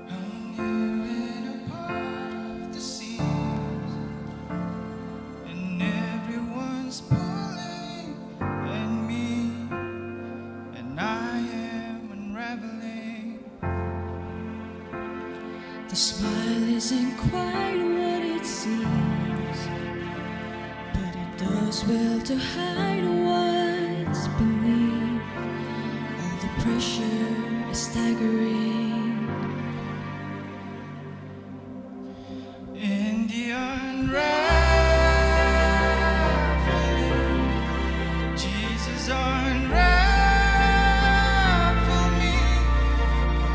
I'm here in a part of the seas, and everyone's pulling at me, and I am unraveling. The smile isn't quite what it seems, but it does well to hide what's beneath. All the pressure is staggering. In the unraveling, Jesus, unravel me.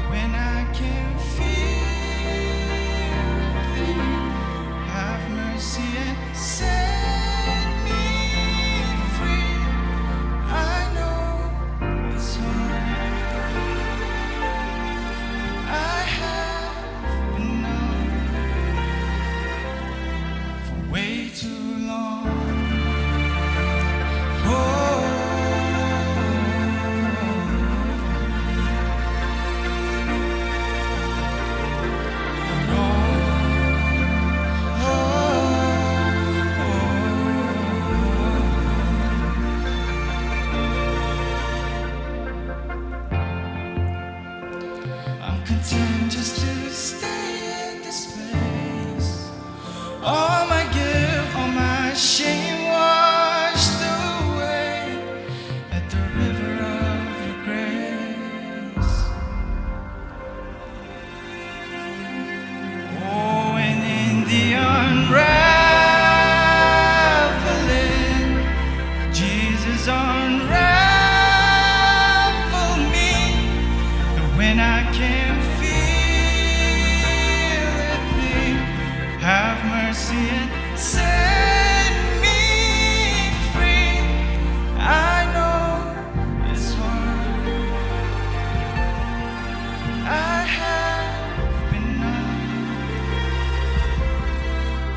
When I can feel thee, have mercy and set me free. I know it's hard. I have been numb for way too long. Oh, I'm content just to stay in this place. All my guilt, all my shame washed away at the river of your grace. Oh, and in the unraveling, Jesus, unravel me. And when I can feel a thing, have mercy and set me free. I know it's hard. I have been numb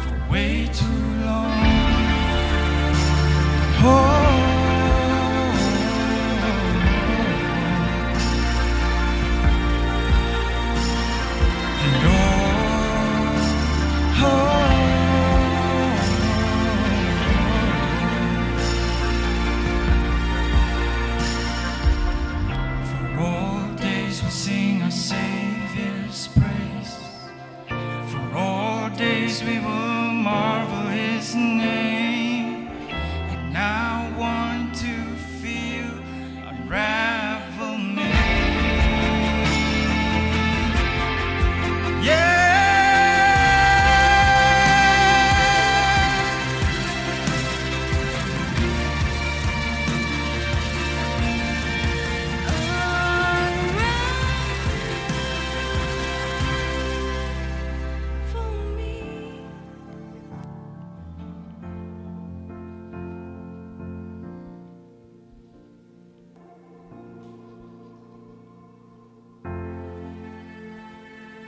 for way too long. Oh, and oh, oh, for all days we'll sing our Savior's praise. For all days we will marvel his name. And I want to feel, unravel me. Yeah.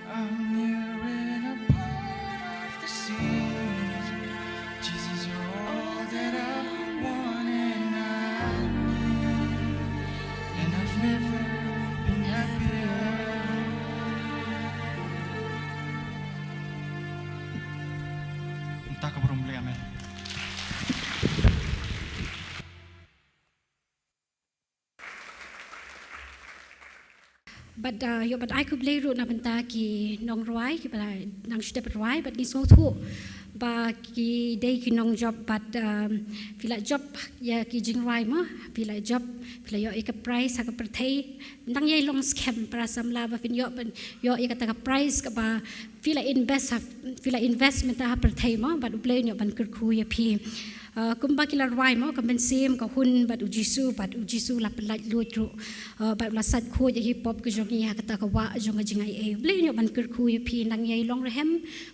I'm nearing a part of the seas. Jesus, you're all that I want and I need. And I've never been happier. Mynta ka burom leh, amen. Bad, uh, ïoh ban ai khublei ruh na bynta ki nongrwai kiba la nang shu dep rwai, bad ngi sngewthuh Ba ki dei ki nongjop bad, um, phi la jop ïa ki jingrwai mo, phi la jop, phi la ïoh ïa ka prize ha ka pyrthei. Nang ïai long skhem para samla ba phin ïoh ban ïoh ïa kata ka prize kaba phi la invest ha, phi la invest mynta ha pyrthei mo, bad U Blei un ïoh ban kyrkhu ïa phi. Uh, kumba ki la rwai mo, ka mynsiem, ka hun bad U Jisu, bad U Jisu la pyllait luid ruh. Uh, bad la sait khuid ïa ki pop ka jong ngi ha kata ka wah jong ka jingaiei. U Blei un ïoh ban kyrkhu ïa phi, nang ïai long rhem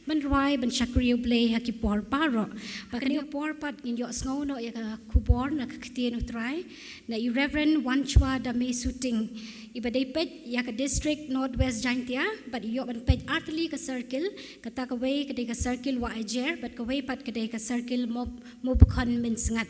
ban rwai, ban shakri U Blei ha ki por baroh. Ba kane ka por pat ngin ïoh sngew noh ïa ka khubor na ka ktien U Trai na i Reverend Wanchwa Dame Suting, iba dei peit ïa ka district North West Jaintia, bad i ïoh ban peit artylli ka circle, kata kawei ka dei ka circle Wah Ajer, bad kawei pat ka dei ka circle Mo, Mobakhon Mynsngat.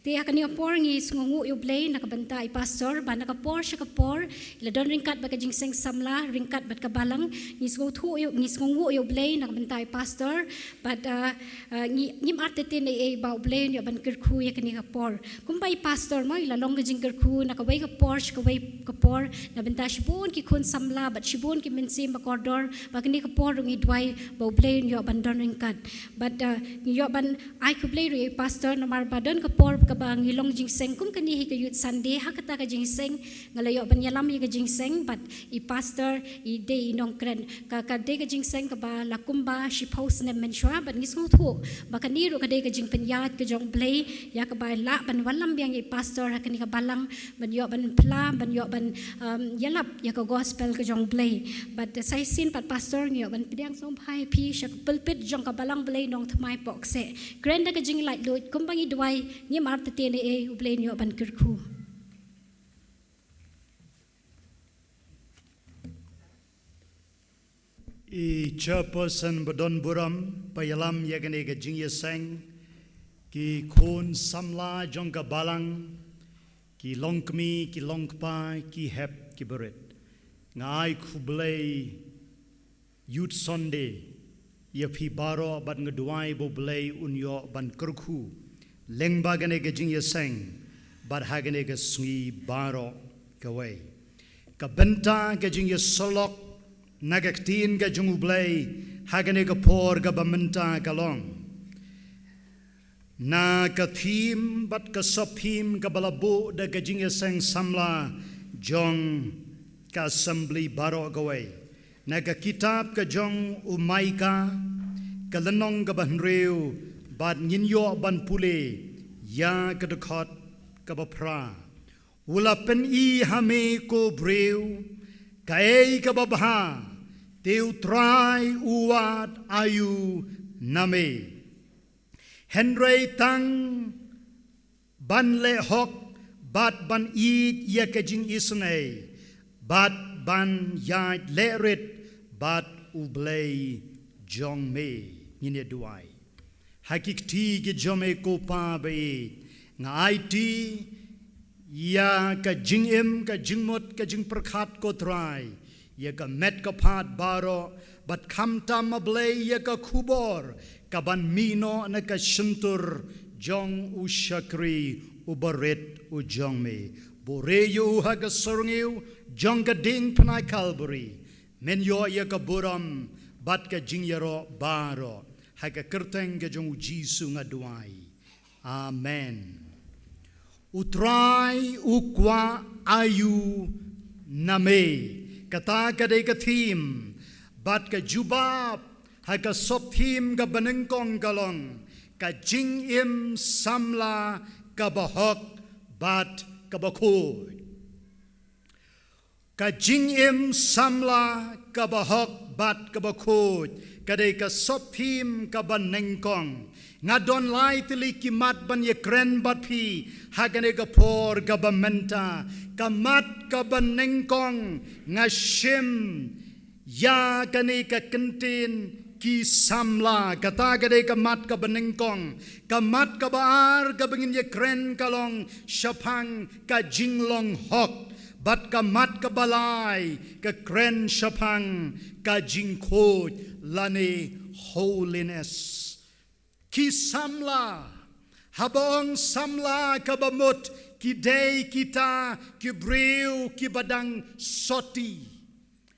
Te ha kane ka por ngi sngewnguh ïa U Blei na ka bynta i pastor, ba na ka por sha ka por i la don ryngkat bad ka jingseng samla, ryngkat bad ka balang. Ngi sngewthuh ïa, ngi sngewnguh ïa U Blei na ka bynta i pastor, bad, uh, uh, ngi, ngim artatien ei ei ba U Blei un ïoh ban kyrkhu ïa kane ka por. Kumba i pastor mo, i la long ka jingkyrkhu na kawei ka por sha kawei ka por, na bynta shibun ki khun samla bad shibun ki mynsiem bakordor, ba kane ka por ruh ngi duwai ba U Blei un ïoh ban don ryngkat. Bad, uh, ngi ïoh ban ai khublei ruh ïa i pastor namar ba don ka por kaba ngi long jingseng kum kane hi ka Youth Sunday, ha kata ka jingseng nga la ïoh ban ïalam ïa ka jingseng bad i pastor i dei i nongkren. Ka, ka dei ka jingseng kaba la kumba shiphew snem mynshuwa, bad ngi sngewthuh ba kane ruh ka dei ka jingpynïaid ka jong U Blei ïa kaba lah ban wallam biang ïa i pastor ha kane ka balang, ban ïoh ban phla, ban ïoh ban, um, ïalap ïa ka gospel ka jong U Blei. Bad sa shisien pat pastor ngi ïoh ban pdiang sngewbha ïa phi sha ka pulpit jong ka Balang Blei Nongthymmai Pohkseh. Kren da ka jinglaitluid, kumba ngi duwai, ngim artatien ei ei, U Blei un ïoh ban kyrkhu. I chairperson ba don burom ba ïalam ïa kane ka jingïaseng, ki khun samla jong ka balang, ki longkmie, ki longkpa, ki hep, ki barit. Nga ai khublei Youth Sunday ïa phi baroh bad nga duwai ba U Blei un ïoh ban kyrkhu lyngba kane ka jingïaseng bad ha kane ka sngi baroh kawei. Ka bynta ka jingïasyllok na ka ktien ka jong U Blei ha kane ka por kaba mynta ka long na ka theme bad ka sub-theme kaba la buh da ka jingïaseng samla jong ka assembly baroh kawei. Na ka kitab ka jong u Maika, ka lynnong kaba hynriew, bad ngin ïoh ban pule ïa ka dkhot kaba phra. U la pyni ha me ko briew, kaei kaba bha, te U Trai u wad aïu na me. Hynrei tang ban leh hok bad ban ïeit ïa ka jingisynei bad ban ïaid leh rit bad U Blei jong me. Ngin ïa duwai. Ha ki kti ki jong me ko Pa ba ïeit, nga aiti ïa ka jingim, ka jingmut, ka jingpyrkhat ko Trai, ïa ka met ka phad baroh, bad khamtam A Blei ïa ka khubor kaban mih noh na ka shyntur jong u shakri uba rit u jong me. Buhrieh ïa u ha ka surngiew jong ka diengphna Kalbari. Men ïoh ïa ka burom bad ka jingïaroh baroh. Ha ka kyrteng ka jong u Jisu nga duwai. Amen. U Trai u kwah aïu na me. Kata ka dei ka theme bad ka jubab ha ka sub-theme kaba nyngkong ka long ka jingim samla kaba hok bad kaba khuid. Ka jingim samla kaba hok bad kaba khuid ka dei ka sub-theme kaba nyngkong. Nga don lai tylli ki mat ban ïakren bad phi ha kane ka por kaba mynta. Ka mat kaba nyngkong, nga shim ïa kane ka kyntien ki samla. Kata ka dei ka mat kaba nyngkong. Ka mat kaba ar kaba ngin ïakren ka long shaphang ka jinglong hok. Bad ka mat kaba lai ka kren shaphang ka jingkhuid lane holiness. Ki samla, haba ong samla kaba mut, ki dei kita ki briew kiba dang sotti.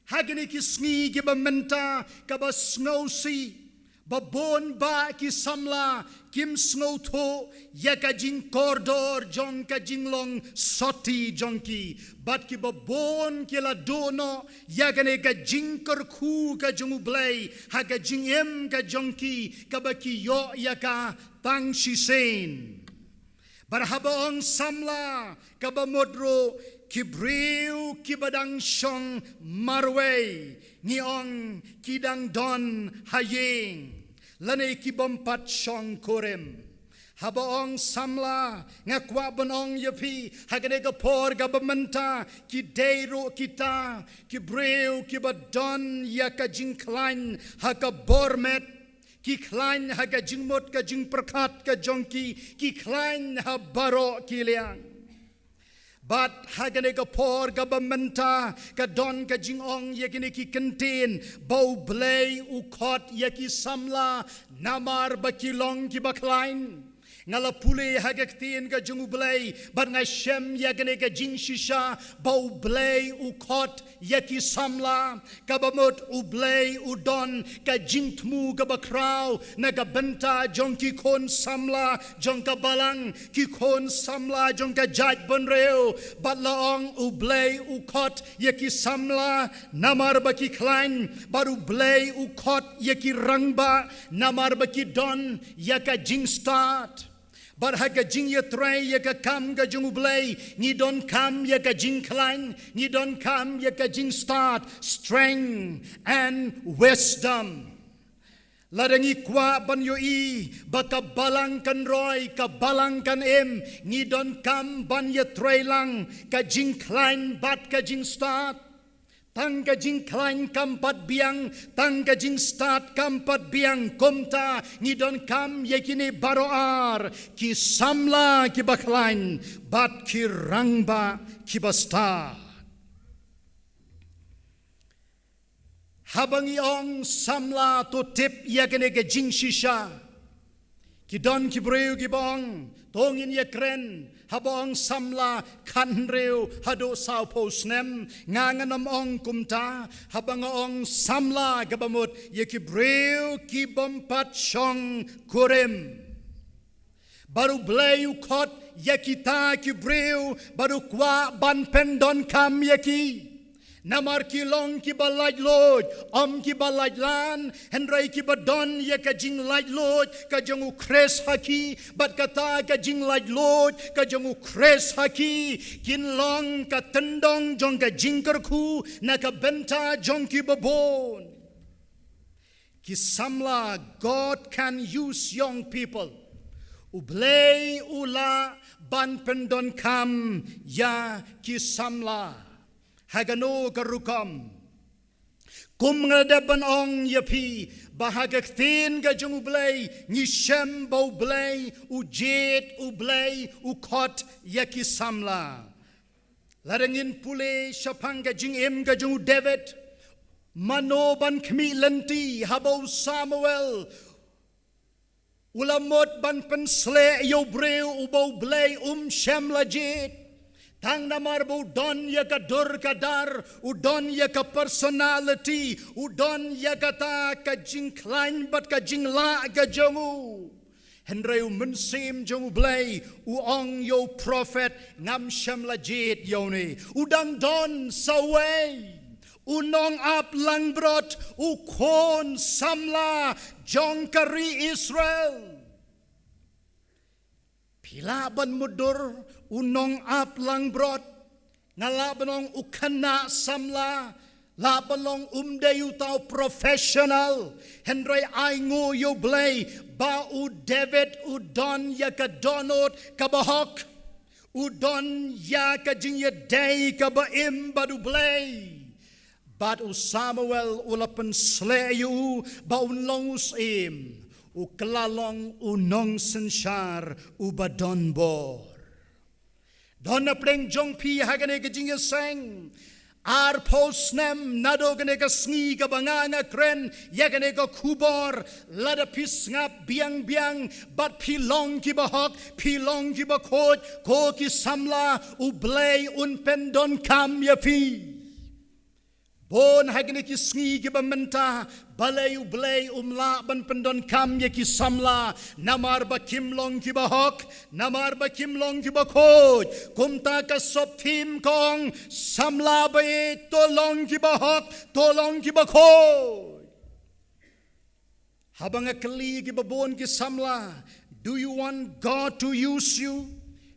Ha kine ki sngi kiba mynta kaba sngewsih, Ba bun ba ki samla kim sngewthuh ïa ka jingkordor jong ka jinglong soti jong ki. Bad ki ba bun ki la duh noh ïa kane ka jingkyrkhu ka jong U Blei ha ka jingim ka jong ki, kaba ki ïoh ïa ka tang shisien. Bad haba ong samla, kaba mut ruh ki briew kiba dang shong marwei, ngi ong ki dang don ha ïing, lane ki bym pat shong kurim. Haba ong samla, nga kwah ban ong ïa phi, ha kane ka por kaba mynta, ki dei ruh kita ki briew kiba don ïa ka jingkhlaiñ ha ka bor met, ki khlaiñ ha ka jingmut ka jingpyrkhat ka jong ki, ki khlaiñ ha baroh ki liang. Bad ha kane ka por kaba mynta, ka don ka jingong ïa kine ki kyntien, ba U Blei u khot ïa ki samla namar ba ki long kiba khlaiñ. Nga la pule ha ka ktien ka jong U Blei, bad nga shem ïa kane ka jingshisha, ba U Blei u khot ïa ki samla, kaba mut U Blei u don ka jingthmu kaba khraw na ka bynta jong ki khun samla jong ka balang, ki khun samla jong ka jaitbynriew. Bad la ong U Blei u khot ïa ki samla namar ba ki khlaiñ, bad U Blei u khot ïa ki rangbah namar ba ki don ïa ka jingstad. Bad ha ka jingïatrei ïa ka kam ka jong U Blei, ngi donkam ïa ka jingkhlaiñ, ngi donkam ïa ka jingstad, strength and wisdom. Lada ngi kwah ban ïohi ba ka balang kan roi, ka balang kan im, ngi donkam ban ïatrei lang ka jingkhlaiñ bad ka jingstad. Tang ka jingkhlaiñ kam pat biang, tang ka jingstad kam pat biang, kumta ngi donkam ïa kine baroh ar, ki samla kiba khlaiñ bad ki rangbah kiba stad. Haba ngi ong samla, to tip ïa kane ka jingshisha. Ki don ki briew kiba ong, to ngin ïakren, haba ong samla khathynriew haduh sawphew snem. Nga ngan ym ong kumta, haba nga ong samla kaba mut ïa ki briew ki bym pat shong kurim. Bad U Blei u khot ïa kita ki briew, bad u kwah ban pyndonkam ïa ki. Namar ki long kiba laitluid, ym kiba laitlan, hynrei kiba don ïa ka jinglaitluid ka jong U Khrist ha ki, bad kata ka jinglaitluid ka jong U Khrist ha ki, kin long ka tyndong jong ka jingkyrkhu na ka bynta jong kiba bun. Ki samla, God can use young people. U Blei u lah ban pyndonkam ïa ki samla. Ha kano ka rukom? Kum nga la dep ban ong ïa phi, ba ha ka ktien ka jong U Blei, ngi shem ba U Blei u jied, U Blei u khot ïa ki samla. Lada ngin pule shaphang ka jingim ka jong u David, mano ban khmih lynti haba u Samuel u la mut ban pynsleh ïa u briew uba U Blei um shym la jied. Tang namar ba u don ïa ka dur ka dar, u don ïa ka personality, u don ïa kata ka jingkhlaiñ bad ka jinglah ka jong u. Hynrei u Mynsiem jong U Blei u ong ïa u prophet, ngam shym la jied ïa une. U dang don sa uwei u nongap langbrot, u khun samla jong ka ri Israel. Phi lah ban mutdur u nongap langbrot, nga lah ban ong u khynnah samla, lah ban long um dei uta u professional, hynrei ai nguh ïa U Blei ba u David u don ïa ka dohnud kaba hok, u don ïa ka jingïadei kaba im bad U Blei. Bad u Samuel u la pynsleh ïa u ba un long u syiem, u kylla long u nongsynshar uba don bor. Don na pdeng jong phi ha kane ka jingïaseng arphew snem naduh kane ka sngi kaba nga nga kren ïa kane ka khubor, lada phi sngap biang biang bad phi long kiba hok, phi long kiba khuid, ko ki samla, U Blei un pyndonkam ïa phi. Bun ha kine ki sngi kiba mynta, balei U Blei um lah ban pyndonkam ïa ki samla, namar ba kim long kiba hok, namar ba kim long kiba khuid. Kumta ka sub theme ka ong, samla ba ïeit to long kiba hok, to long kiba khuid. Haba nga kylli ïa kiba bun ki samla, "Do you want God to use you?"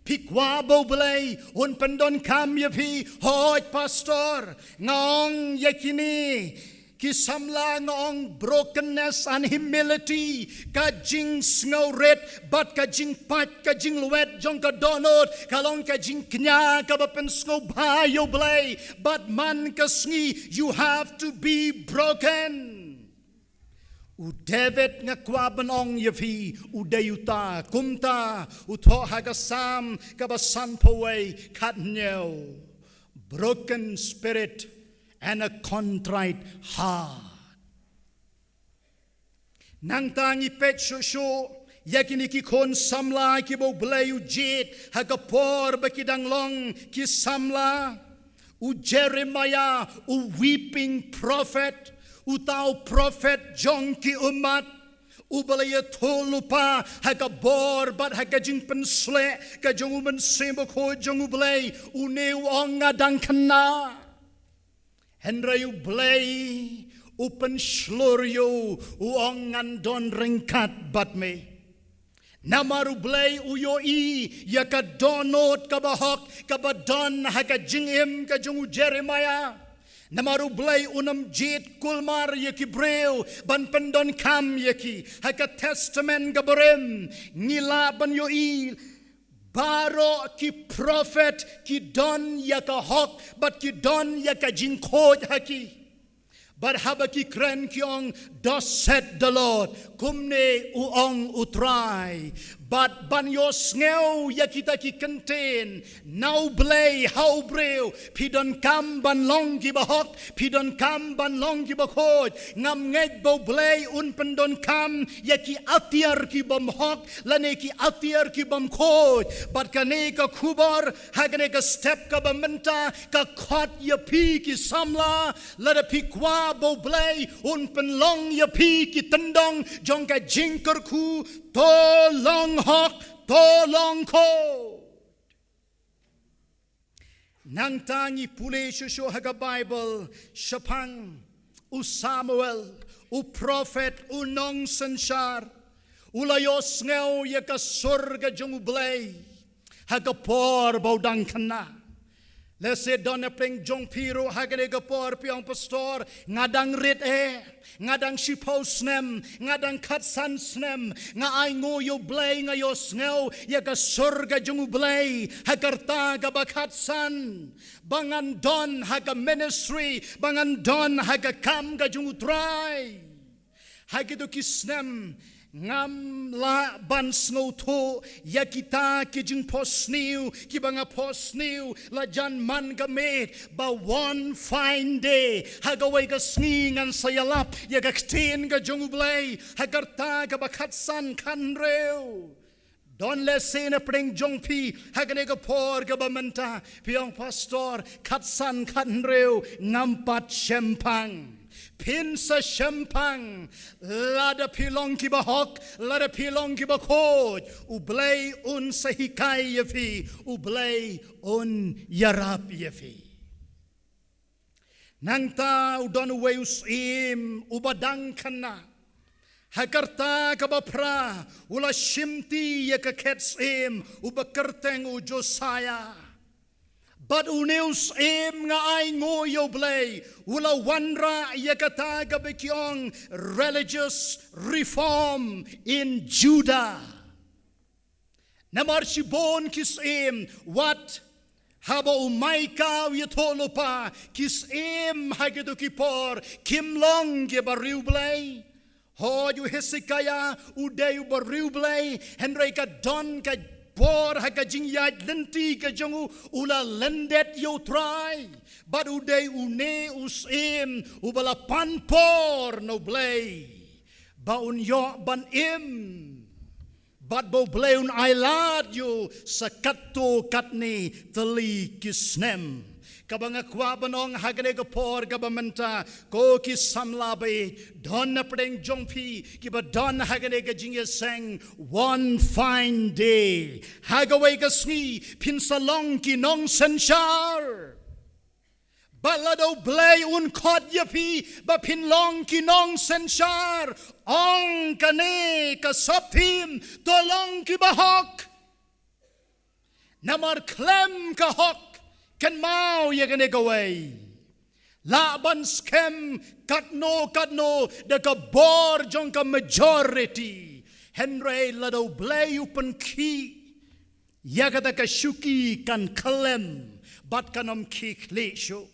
Phi kwah ba U Blei un pyndonkam ïa phi? "Hooid, Pastor." Nga ong ïa kine ki samla, nga ong, brokenness and humility, ka jingsngewrit bad ka jingpait, ka jinglwet jong ka dohnud, ka long ka jingkñia kaba pynsngewbha ïa U Blei. Bad man ka sngi, you have to be broken. U David, nga kwah ban ong ïa phi, u dei uta. Kumta u thoh ha ka Salm kaba sanphew wei, khathynñiew, broken spirit and a contrite heart. Nangta ngi peit shuh shuh ïa kine ki khun samla kiba U Blei u jied ha ka por ba ki dang long ki samla. U Jeremiah, u weeping prophet, uta u prophet jong ki ummat, uba la ïathuhlypa ha ka bor bad ha ka jingpynsleh ka jong U Mynsiem Bakhuid jong U Blei, une u ong, "Nga dang khynnah." Hynrei U Blei u pynshlur ïa u, u ong, "Ngan don ryngkat bad me." Namar U Blei u ïohi ïa ka dohnud kaba hok kaba don ha ka jingim ka jong u Jeremiah. Namar U Blei um jied kulmar ïa ki briew ban pyndonkam ïa ki. Ha ka Testament kaba rim ngi lah ban ïohi baroh ki prophet ki don ïa ka hok bad ki don ïa ka jingkhuid ha ki. Bad haba ki kren ki ong, "Thus said the Lord," kumne u ong U Trai. Bad ban ïohsngew ïa kita ki kyntien na U Blei ha u briew, phi donkam ban long kiba hok, phi donkam ban long kiba khuid. Ngam ngeit ba U Blei un pyndonkam ïa ki atiar ki bym hok lane ki atiar ki bym khuid. Bad kane ka khubor ha kane ka step kaba mynta ka khot ïa phi ki samla, lada phi kwah ba U Blei un pynlong ïa phi ki tyndong jong ka jingkyrkhu, to long hok, to long khuid. Nangta ngi pule shuh shuh ha ka Baibl shaphang u Samuel, u prophet, u nongsynshar, u la ïohsngew ïa ka sur ka jong U Blei ha ka por ba u dang khynnah. Lehse don na pdeng jong phi ruh ha kane ka por phi ong, "Pastor, nga dang rit eh, nga dang shiphew snem, nga dang khatsan snem, nga ainguh ïa U Blei, nga ïohsngew ïa ka sur ka jong U Blei ha ka rta kaba khatsan, ba ngan don ha ka ministry, ba ngan don ha ka kam ka jong U Trai." Ha kito ki snem ngam lah ban sngewthuh ïa kita ki jingphohsniew kiba nga phohsniew la jan man ka miet, ba one fine day, ha kawei ka sngi ngan sa ïalap ïa ka ktien ka jong U Blei ha ka rta kaba khatsan khathynriew. Don lehse na pdeng jong phi ha kane ka por kaba mynta phi ong, "Pastor, khatsan khathynriew ngam pat shemphang." Phin sa shemphang, lada phi long kiba hok, lada phi long kiba khuid, U Blei un sa hikai ïa phi, U Blei un ïarap ïa phi. Nangta u don uwei u syiem uba dang khynnah. Ha ka rta kaba phra u la shimti ïa ka khet syiem uba kyrteng u Josiah. Bad une u syiem, nga ainguh ïa U Blei, u la wanrah ïa kata kaba ki ong religious reform in Judah. Namar shibun ki syiem, wat haba u Micah u ïathuhlypa, ki syiem ha kito ki por kim long kiba riewblei. Hooid, u Hesekiah u dei uba riewblei, hynrei ka don ka por ha ka jingïaid lynti ka jong u, u la lyndet ïa U Trai. Bad u dei une u syiem uba la pan por na U Blei ba un ïoh ban im. Bad ba U Blei un ailad ïa u sa katto katne tylli ki snem. Kaba nga kwah ban ong ha kane ka por kaba mynta, ko ki samla baieit, don na pdeng jong phi kiba don ha kane ka jingïaseng, one fine day, ha kawei ka sngi phin sa long ki nongsynshar. Bad lada U Blei un khot ïa phi ba phin long ki nongsynshar, ong kane ka sub theme, to long ki bahok. Namar khlem ka hok, kynmaw ïa kane kawei, lah ban skhem katno katno da ka bor jong ka majority. Hynrei lada U Blei u pynkhih ïa kata ka shuki, kan khlem bad kan ym khih leh shuh.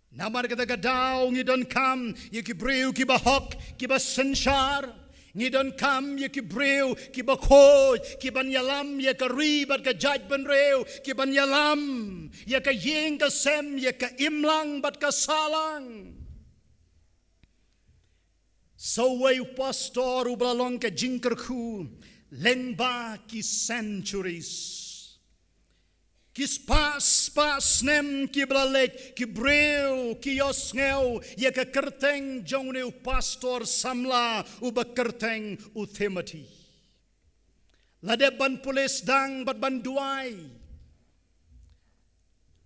Namar kata ka daw ngi donkam ïa ki briew kiba hok, kiba synshar. Ngi donkam ïa ki briew kiba khuid, kiban ïalam ïa ka ri bad ka jaitbynriew, kiban ïalam ïa ka ïing ka sem, ïa ka imlang bad ka sahlang. Sa uwei u pastor uba la long ka jingkyrkhu lyngba ki centuries. Ki spah spah snem kiba la leit, ki briew ki ïohsngew ïa ka kyrteng jong une u pastor samla uba kyrteng u Timothy. La dep ban pule sdang bad ban duwai.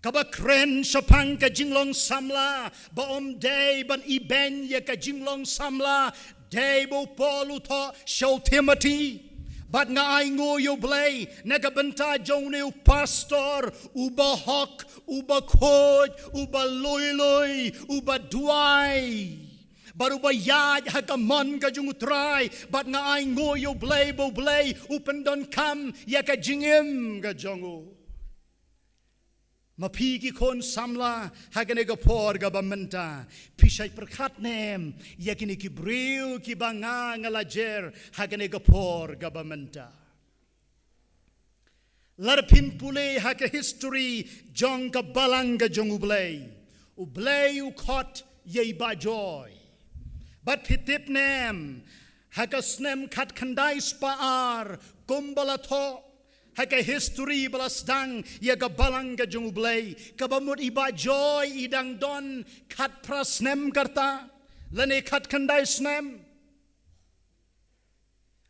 Kaba kren shaphang ka jinglong samla, ba ym dei ban ibeiñ ïa ka jinglong samla, dei ba u Paul u thoh sha u Timothy. Bad nga ainguh ïa U Blei na ka bynta jong une u pastor uba hok, uba khuid, uba lui lui, uba duwai, bad uba ïaid ha ka mon ka jong U Trai. Bad nga ainguh ïa U Blei ba U Blei u pyndonkam ïa ka jingim ka jong u. Ma phi ki khun samla ha kane ka por kaba mynta, phi shait pyrkhat ne em ïa kine ki briew kiba nga nga la jer ha kane ka por kaba mynta? Lada phin pule ha ka history jong ka balang ka jong U Blei, U Blei u khot ïa i Bah Joy. Bad phi tip ne em, ha ka snem khatkhyndai spah ar, kumba la thoh ha ka history ba la sdang ïa ka balang ka jong U Blei, kaba mut i Bah Joy i dang don khatphra snem ka rta, lane khatkhyndai snem.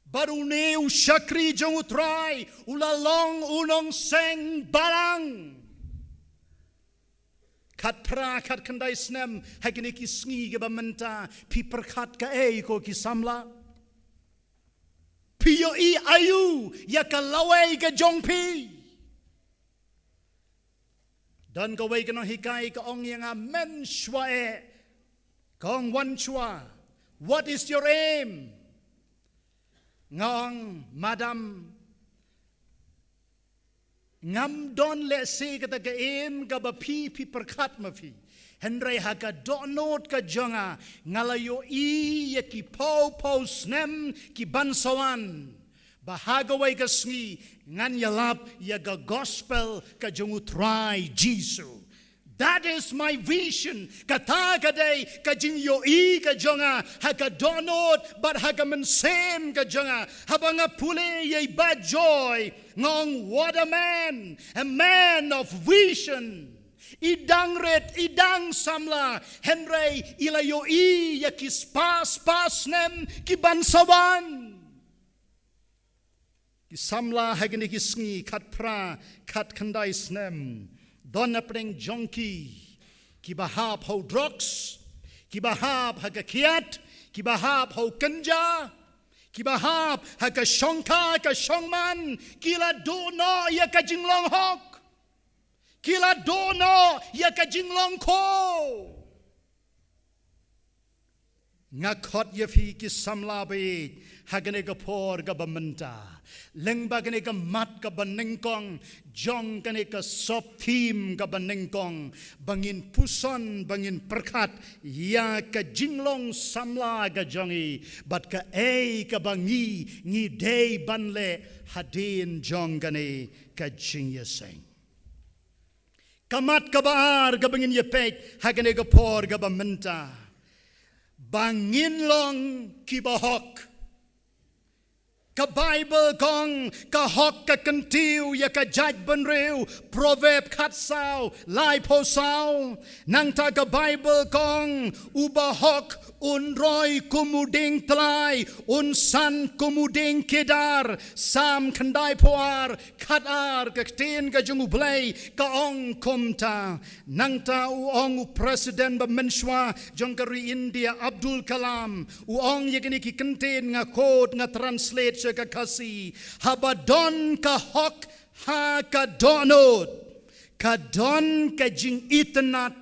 Bad une u shakri jong U Trai u la long u nongseng balang. Khatphra khatkhyndai snem ha kine ki sngi kiba mynta, phi pyrkhat kaei ko ki samla? Phi ïohi aïu ïa ka lawei ka jong phi? Don kawei ka nonghikai ka ong ïa nga, men shuwa eh, ka ong wan shuwa. What is your aim? Nga ong, madam, ngam don lehse kata ka aim kaba phi phi pyrkhat ma phi. Hynrei ha ka dohnud ka jong nga, nga la ïohi ïa ki phew phew snem kiban sa wan, ba ha kawei ka sngi ngan ïalap ïa ka gospel ka jong U Trai Jisu. That is my vision. Kata ka dei ka jingïohi ka jong nga ha ka dohnud bad ha ka mynsiem ka jong nga. Haba nga pule ïa i Bah Joy, nga ong, what a man, a man of vision. I dang rit, i dang samla, hynrei i la ïohi ïa ki spah spah snem kiban sa wan. Ki samla ha kine ki sngi khatphra khatkhyndai snem, don na pdeng jong ki kiba hap ha u drugs, kiba hap ha ka kiad, kiba hap ha u kynja, kiba hap ha ka shongkha ka shongman. Ki la duh noh ïa ka jinglong hok. Ki la duh noh ïa ka jinglong khuid. Nga khot ïa phi ki samla baieit ha kane ka por kaba mynta, lyngba kane ka mat kaba nyngkong jong kane ka sub theme kaba nyngkong, ba ngin puson, ba ngin pyrkhat ïa ka jinglong samla ka jong ngi bad kaei kaba ngi ngi dei ban leh hadien jong kane ka jingïaseng. Ka mat kaba ar kaba ngin ïa peit ha kane ka por kaba mynta, ba ngin long kiba hok. Ka Baibl ka ong ka hok ka kyntiew ïa ka jaitbynriew, Proverb khatsaw, laiphew saw. Nangta ka Baibl ka ong u bahok un roi kum u dieng tlai, un san kum u dieng kedar, Salm khyndaiphew ar, khatar, ka ktien ka jong U Blei ka ong kumta. Nangta u ong u president ba mynshuwa jong ka ri India, Abdul Kalam, u ong ïa kine ki kyntien, nga quote, nga translate sha ka Khasi: Haba don ka hok ha ka dohnud, ka don ka jingitynnad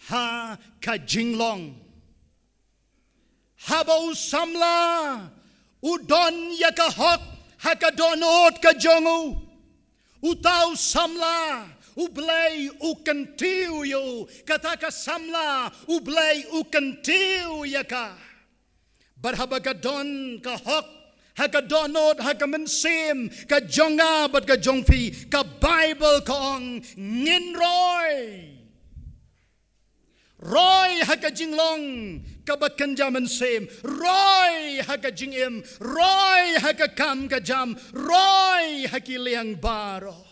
ha ka jinglong. Haba u samla u don ïa ka hok ha ka dohnud ka jong u, uta u samla U Blei u kyntiew ïa u, kata ka samla U Blei u kyntiew ïa ka. Bad haba ka don ka hok ha ka dohnud, ha ka mynsiem ka jong nga bad ka jong phi, ka Baibl ka ong ngin roi. Roi ha ka jinglong kaba kynja mynsiem, roi ha ka jingim, roi ha ka kam ka jam, roi ha ki liang baroh.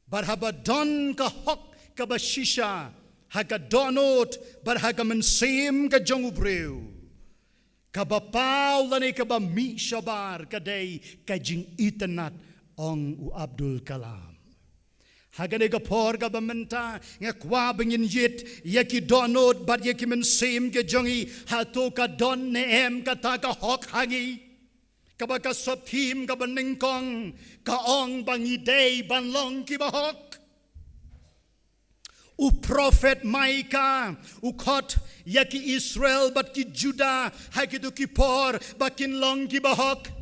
Bad haba don ka hok kaba shisha ha ka dohnud bad ha ka mynsiem ka jong u briew, kaba paw lane kaba mih shabar ka dei ka jingitynnad, ong u Abdul Kalam. Ha kane ka por kaba mynta nga kwah ba ngin ïit ïa ki dohnud bad ïa ki mynsiem ki jong ngi, hato ka don ne em kata ka hok ha ngi? Kaba ka sub theme kaba nyngkong ka ong ba ngi dei ban long ki bahok. U prophet Micah u khot ïa ki Israel bad ki Judah ha kito ki por ba kin long ki bahok.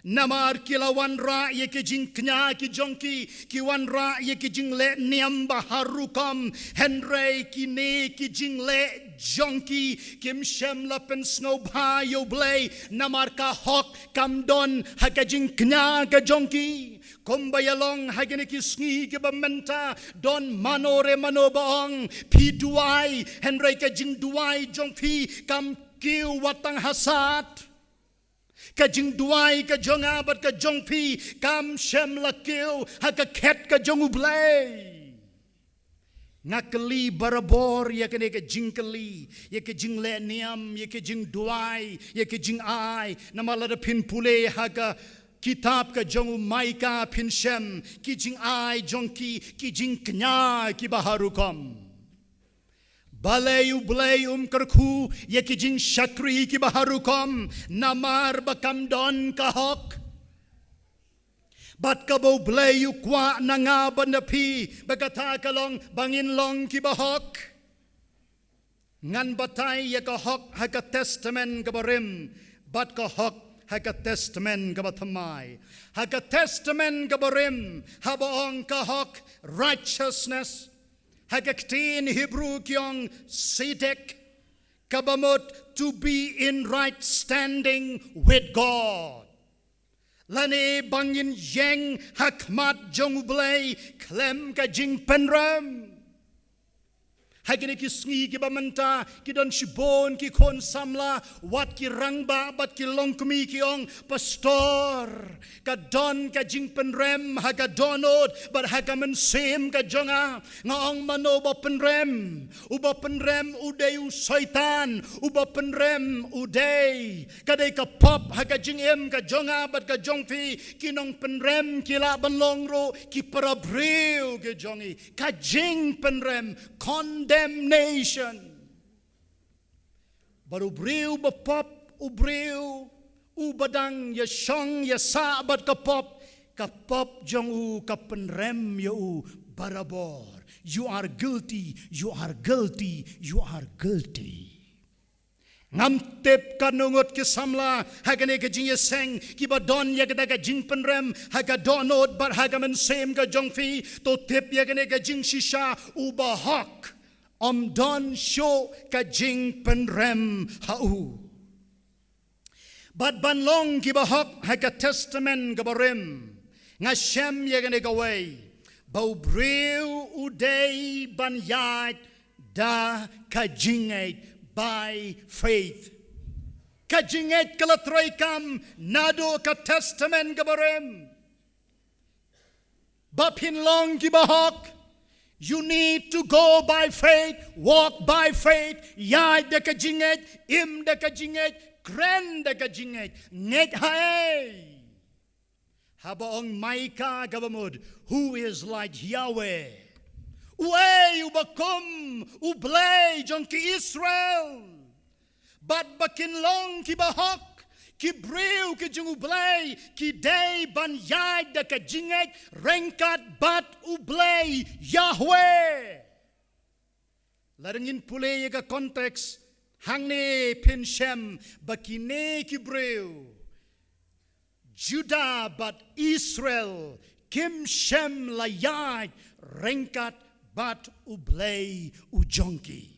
Namar ki la wanrah ïa ki jingkñia ki jong ki, ki wanrah ïa ki jingleh niam ba har rukom, hynrei kine ki jingleh jong ki kim shym la pynsngewbha ïa U Blei, namar ka hok kam don ha ka jingkñia ka jong ki. Kumba ïalong ha kine ki sngi kiba mynta, don mano re mano ba ong phi duwai, hynrei ka jingduwai jong phi kam kiew wat tang ha sat. Ka jingduwai ka jong nga bad ka jong phi kam shym la kiew ha ka khet ka jong U Blei. Nga kylli barabor ïa kane ka jingkylli, ïa ka jingleh niam, ïa ka jingduwai, ïa ka jingai. Namar lada phin pule ha ka kitab ka jong u Micah phin shem ki jingai jong ki, ki jingkñia kiba har rukom. Balei U Blei um kyrkhu ïa ki jingshakri kiba har rukom? Namar ba kam don ka hok. Bad kaba U Blei u kwah na nga bad na phi, ba kata ka long ba ngin long kiba hok. Ngan batai ïa ka hok ha ka Testament kaba rim bad ka hok ha ka Testament kaba thymmai. Ha ka Testament kaba rim, haba ong ka hok, righteousness, ha ka ktien Hebrew ki ong tsedek, kaba mut to be in right standing with God. Lane ba ngin ïeng ha khmat jong U Blei khlem ka jingpynrem. Ha kine ki sngi kiba mynta ki don shibun ki khun samla, wat ki rangbah bad ki longkmie ki ong, Pastor, ka don ka jingpynrem ha ka dohnud bad ha ka mynsiem ka jong nga. Nga ong, mano ba pynrem? Uba pynrem u dei u Soitan, uba pynrem u dei, ka dei ka pop ha ka jingim ka jong nga bad ka jong phi. Ki nongpynrem ki lah ban long ruh ki para briew ki jong ngi. Ka jingpynrem, condemnation. Bad u briew ba pop, u briew uba dang ïashong ïasah bad ka pop, ka pop jong u ka pynrem ïa u barabor. You are guilty, you are guilty, you are guilty. Ngam tip katno ngut ki samla ha kane ka jingïaseng kiba don ïa kata ka jingpynrem ha ka dohnud bad ha ka mynsiem ka jong phi. To tip ïa kane ka jingshisha, uba hok ym don shuh ka jingpynrem ha u. Bad ban long kiba hok ha ka Testament kaba rim, nga shem ïa kane kawei, ba u briew u dei ban ïaid da ka jingngeit, by faith. Ka jingngeit ka la trei kam naduh ka Testament ka barim. Ba phin long ki bahok, you need to go by faith, walk by faith, ïaid da ka jingngeit, im da ka jingngeit, kren da ka jingngeit, ngeit ha ei. Haba ong Micah kaba mut, who is like Yahweh? Uei uba kum U Blei jong ki Israel? Bad ba kin long ki bahok, ki briew ki jong U Blei, ki dei ban ïaid da ka jingngeit ryngkat bad U Blei Yahweh. Lada ngin pule ïa ka context, hangne phin shem ba kine ki briew Judah bad Israel kim shem la ïaid ryngkat bad U Blei u jong ki.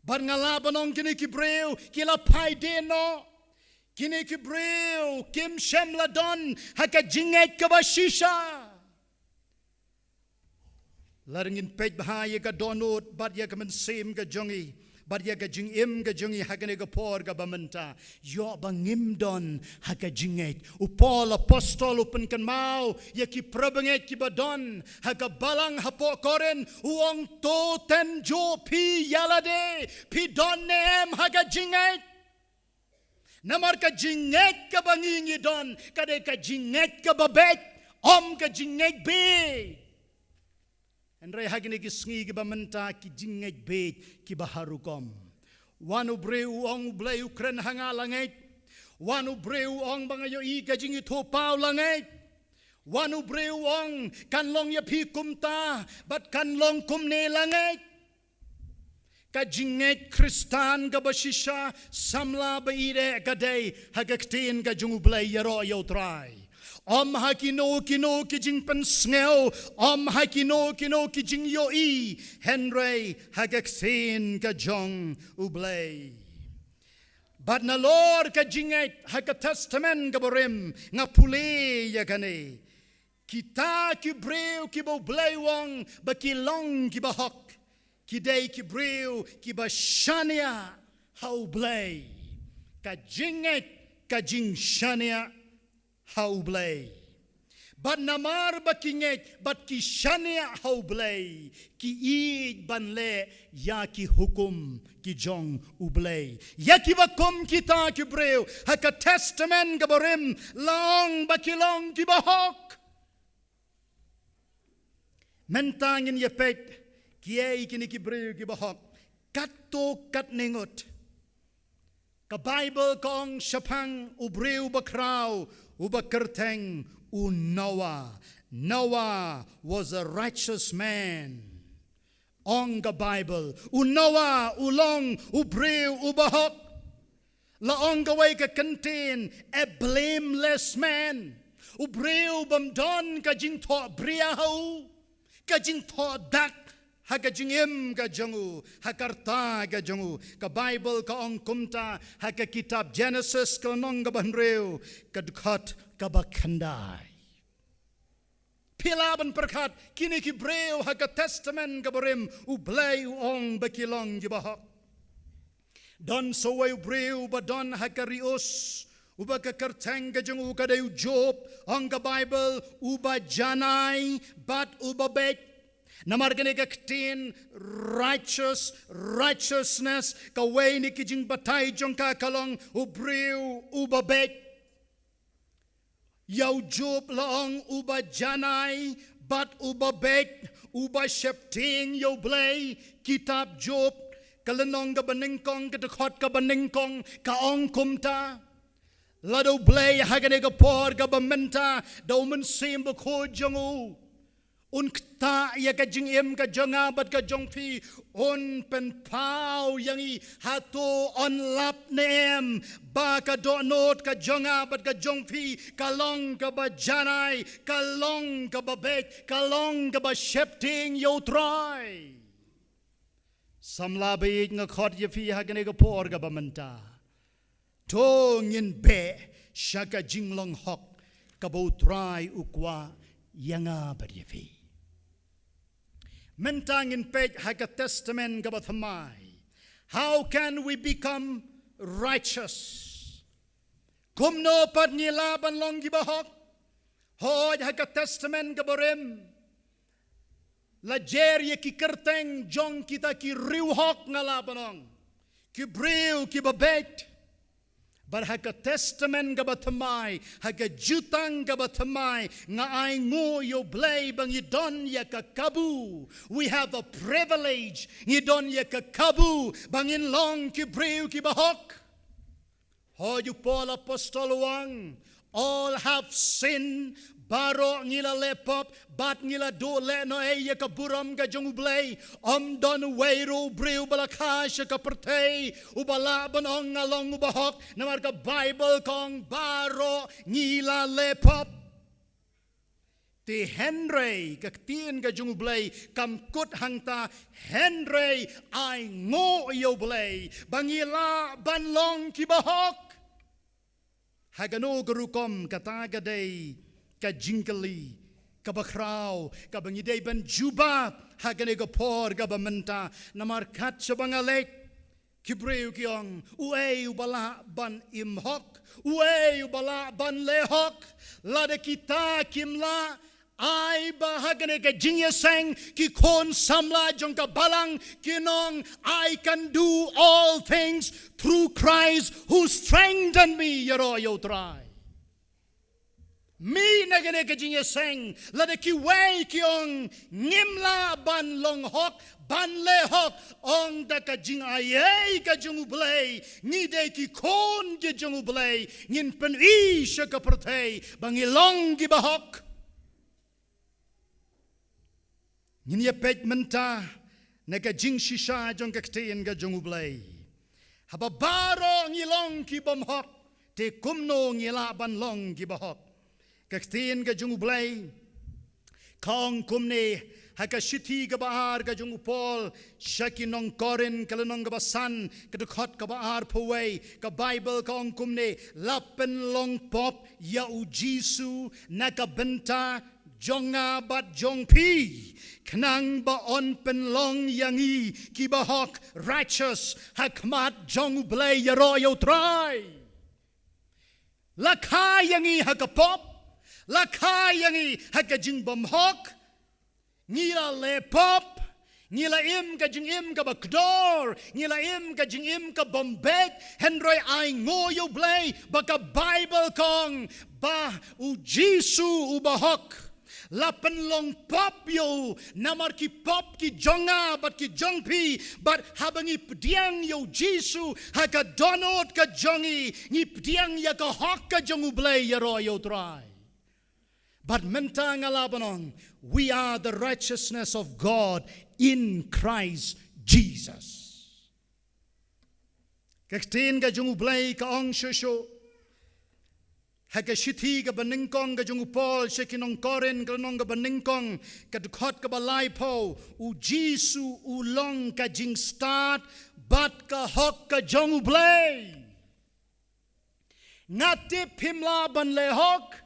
Bad nga lah ban ong kine ki briew ki la phai dien noh. Kine ki briew kim shem la don ha ka jingngeit kaba shisha. Lada ngin peit bha ïa ka dohnud bad ïa ka mynsiem ka jong ngi bad ïa ka jingim ka jong ngi ha kane ka por kaba mynta, ïoh ba ngim don ha ka jingngeit. U Paul apostol u pynkynmaw ïa ki parabangeit kiba don ha ka balang hapoh Korinth, u ong, to tynjuh phi ïa lade, phi don ne em ha ka jingngeit? Namar ka jingngeit kaba ngi ngi don ka dei ka jingngeit kaba beit, ym ka jingngeit bieit. Hynrei ha kine ki sngi kiba mynta ki jingngeit bieit kiba ha rukom. Wan u briew u ong, U Blei u kren ha nga, la ngeit. Wan u briew u ong, ba nga ïohi ka jingithuhpaw, la ngeit. Wan u briew u ong, kan long ïa phi kumta bad kan long kumne, la ngeit. Ka jingngeit Khristan kaba shisha, samla ba ïeit ka dei ha ka ktien ka jong U Blei, ïaroh ïa U Trai. Ym ha kino kino ki jingpynsngew, ym ha kino kino ki jingïohi, hynrei ha ka ktien ka jong U Blei. Bad nalor ka jingngeit ha ka Testament kaba rim, nga pule ïa kane. Kita ki briew kiba U Blei u ong ba ki long ki bahok, ki dei ki briew kiba shaniah ha U Blei. Ka jingngeit, ka jingshaniah ha U Blei. Bad namar ba ki ngeit bad ki shaniah ha U Blei, ki ïeit ban leh ïa ki hukum ki jong U Blei. Ïa kiba kum kita ki briew ha ka Testament kaba rim la ong ba ki long ki bahok. Mynta ngin ïa peit kiei kine ki briew ki bahok. Katto katne ngut, ka Baibl ka ong shaphang u briew bakhraw uba kyrteng u Noah. Noah was a righteous man. Ong ka Baibl, u Noah u long u briew uba hok. La ong kawei ka kyntien, a blameless man. U briew bym don ka jingthohbria ha u, ka jingthohdak ha ka jingim ka jong u, ha ka rta ka jong u. Ka Baibl ka ong kumta ha ka kitab Genesis, ka lynnong kaba hynriew, ka dkhot kaba khyndai. Phi lah ban pyrkhat, kine ki briew ha ka Testament kaba rim, U Blei u ong ba ki long ki bahok. Don sa uwei u briew uba don ha ka ri Us, uba ka kyrteng ka jong u ka dei u Job. Ong ka Baibl, uba janai bad uba beit. Namar kane ka ktien righteous, righteousness, kawei na ki jingbatai jong ka ka long u briew uba beit. Ïa u Job la ong uba janai bad uba beit, uba sheptieng ïa U Blei. Kitab Job, ka lynnong kaba nyngkong, ka dkhot kaba nyngkong, ka ong kumta. Lada U Blei ha kane ka por kaba mynta, da U Mynsiem Bakhuid jong u, un ktah ïa ka jingim ka jong nga bad ka jong phi, un pynpaw ïa ngi, hato yn lap ne em ba ka dohnud ka jong nga bad ka jong phi ka long kaba janai, ka long kaba beit, ka long kaba sheptieng ïa U Trai? Samla baieit, nga khot ïa phi ha kane ka por kaba mynta. To ngin beh sha ka jinglong hok kaba U Trai u kwah ïa nga bad ïa phi. Mynta ngin peit ha ka Testament kaba thymmai. How can we become righteous? Kumno pat ngi lah ban long ki bahok? Hooid, ha ka Testament ka barim la jer ïa ki kyrteng jong kita ki riewhok, nga lah ban ong, ki briew ki babeit. Bad ha ka Testament ka bathymmai, ha ka Jutang ka bathymmai, nga ainguh ïa U Blei ba ngi don ïa ka kabu. We have a privilege. Ngi don ïa ka kabu ba ngin long ki briew ki bahok. Hooid, u Paul Apostol u ong, "All have sinned," baroh ngi la leh pop, bad ngi la duh lehnohei ïa ka burom ka jong U Blei. Ym don uwei ruh u briew ba la kha sha ka pyrthei uba lah ban ong, "Nga long u bahok," namar ka Baibl ka ong, "Baroh ngi la leh pop." Te hynrei ka ktien ka jong U Blei kam kut hangta, hynrei ainguh ïa U Blei ba ngi lah ban long ki bahok. Ha kano ka rukom, kata ka dei ka jingkylli kaba khraw kaba ngi dei ban jubab ha kane ka por kaba mynta, namar kat shaba nga leit, ki briew ki ong, "Uei uba lah ban im hok? Uei uba lah ban leh hok?" Lada kita kim lah, ai ba ha kane ka jingïaseng ki khun samla jong ka balang kin ong, "I can do all things through Christ who strengthen me." Ïaroh ïa U Trai. Mih na kane ka jingïaseng, lada kiwei ki ong, "Ngim lah ban long hok, ban leh hok," ong, da ka jingaiei ka jong U Blei, ngi dei ki khun ki jong U Blei, ngin pyni sha ka pyrthei ba ngi long ki bahok. Ngin ïa peit mynta na ka jingshisha jong ka ktien ka jong U Blei. Haba baroh ngi long ki bymhok, te kumno ngi lah ban long ki bahok? Ka ktien ka jong U Blei ka ong kumne, ha ka shithi kaba ar ka jong u Paul sha ki nong Korinth, ka lynnong kaba san, ka dkhot kaba arphew wei, ka Baibl ka ong kumne, "La pynlong pop ïa U Jisu na ka bynta jong nga bad jong phi, khnang ba yn pynlong ïa ngi ki bahok, righteous, ha khmat jong U Blei." Ïaroh ïa U Trai. La kha ïa ngi ha ka pop, la kha ïa ngi ha ka jingbymhok. Ngi la leh pop, ngi la im ka jingim kaba kdor, ngi la im ka jingim ka bym beit, hynrei ainguh ïa U Blei ba ka Baibl ka ong ba U Jisu u bahok la pynlong pop ïa u namar ki pop ki jong nga bad ki jong phi, bad haba ngi pdiang ïa U Jisu ha ka dohnud ka jong ngi, ngi pdiang ïa ka hok ka jong U Blei. Ïaroh ïa U Trai. Bad mynta nga lah ban ong, we are the righteousness of God in Christ Jesus. Ka ktien ka jong U Blei ka ong shuh shuh ha ka shithi kaba nyngkong ka jong u Paul sha ki nong Korinth, ka lynnong kaba nyngkong, ka dkhot kaba laiphew, U Jisu u long ka jingstad bad ka hok ka jong U Blei. Nga tip phim lah ban leh hok.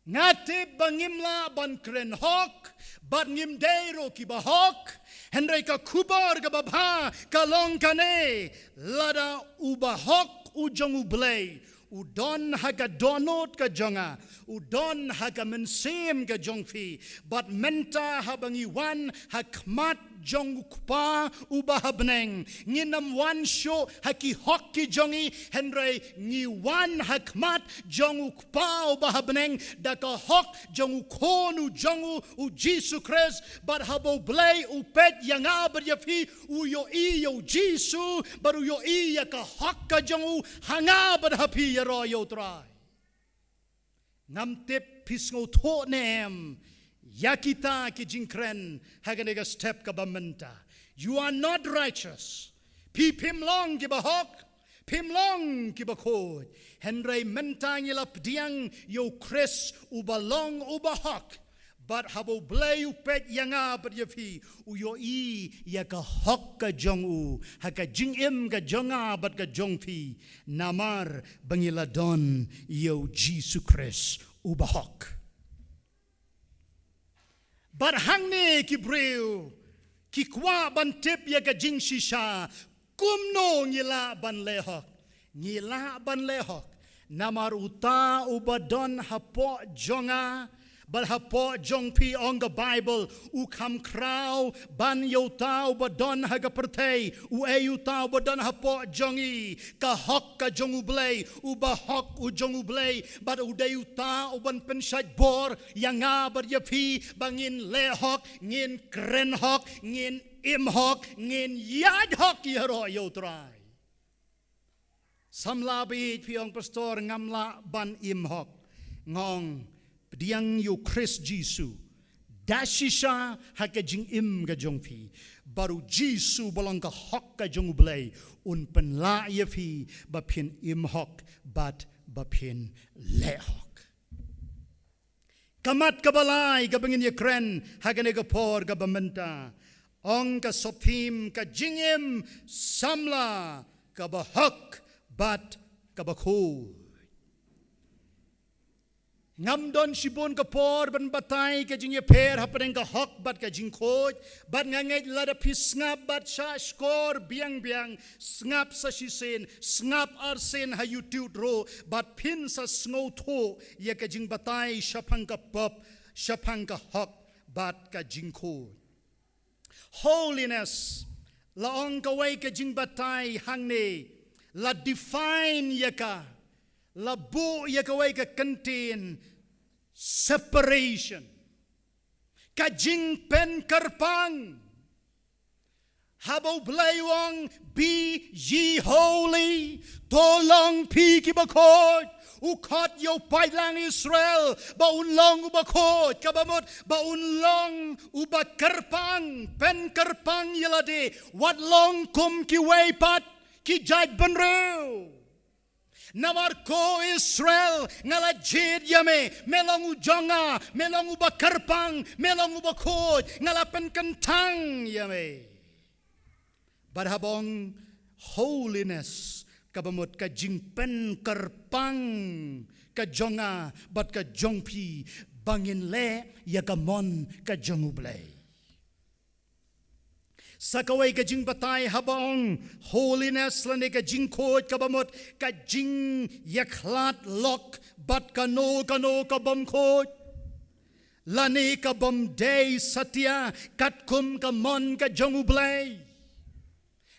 Nga tip ba ngim lah ban kren hok, bad ngim dei ruh ki bahok. Hynrei ka khubor kaba bha ka long kane, lada u bahok u jong U Blei u don ha ka dohnud ka jong nga, u don ha ka mynsiem ka jong phi, bad mynta haba ngi wan ha khmat jong U Kpa uba ha bneng, ngin ym wan shuh ha ki hok ki jong ngi, hynrei ngi wan ha khmat jong U Kpa uba ha bneng da ka hok jong U Khun u jong u, U Jisu Khrist. Bad haba U Blei u peit ïa nga bad ïa phi, u ïohi ïa U Jisu bad u ïohi ïa ka hok ka jong u ha nga bad ha phi. Ïaroh ïa U Trai. Ngam tip phi sngewthuh ne em ïa kita ki jingkren ha kane ka step kaba mynta. You are not righteous. Phi phim long ki bahok, phim long ki bakhuid. Hynrei mynta ngi la pdiang ïa U Khrist uba long u bahok. Bad haba U Blei u peit ïa nga bad ïa phi, u ïohi ïa ka hok ka jong u ha ka jingim ka jong nga bad ka jong phi, namar ba ngi la don ïa U Jisu Khrist uba hok. Bad hangne ki briew ki kwah ban tip ïa ka jingshisha, kumno ngi lah ban leh hok? Ngi lah ban leh hok Namar uta uba don hapoh jong nga bad hapoh jong phi, ong ka Baibl, u kham khraw ban ïa uta uba don ha ka pyrthei, uei uta uba don hapoh jong i. Ka hok ka jong U Blei, u bahok u jong U Blei, bad u dei uta uban pynshait bor ïa nga bad ïa phi ba ngin leh hok, ngin kren hok, ngin im hok, ngin ïaid hok ïaroh ïa U Trai. Samla bad phi ong, Pastor, ngam lah ban im hok. Nga ong, pdiang ïa U Khrist Jisu da shisha ha ka jingim ka jong phi. Bad U Jisu ba long ka hok ka jong U Blei un pynlah ïa phi ba phin im hok bad ba phin leh hok. Ka mat kaba lai kaba ngin ïa kren ha kane ka por kaba mynta, ong ka sub-theme, ka jingim samla kaba hok bad kaba khuid. Ngam don shibun ka por ban batai ka jingïapher hapdeng ka hok bad ka jingkhuid, bad nga ngeit lada phi sngap bad shah shkor biang biang, sngap sa shisien, sngap arsien ha YouTube ruh, bad phin sa sngewthuh ïa ka jingbatai shaphang ka pop, shaphang ka hok bad ka jingkhuid. Holiness, la ong kawei ka jingbatai hangne, la define ïa ka, la buh ïa kawei ka kyntien, separation. Ka jingpynkyrpang. Haba U Blei u ong, "Be ye holy," to long phi kiba khuid. U khot ïa u paidlang Israel ba un long uba khuid, kaba mut ba un long uba kyrpang, pynkyrpang ïa lade, wat long kum kiwei pat ki jaitbynriew. Namar ko Israel, nga la jied ïa me, me long u jong nga, me long uba kyrpang, me long uba khuid, nga la pynkyntang ïa me. Bad haba ong holiness, kaba mut ka jingpynkyrpang ka jong nga bad ka jong phi, ba ngin leh ïa ka mon ka jong U Blei. Sa kawei ka jingbatai haba ong holiness lane ka jingkhuid, kaba mut ka jingïakhlad lok bad kano kano ka bym khuid, lane ka bym dei satia katkum ka mon ka jong U Blei.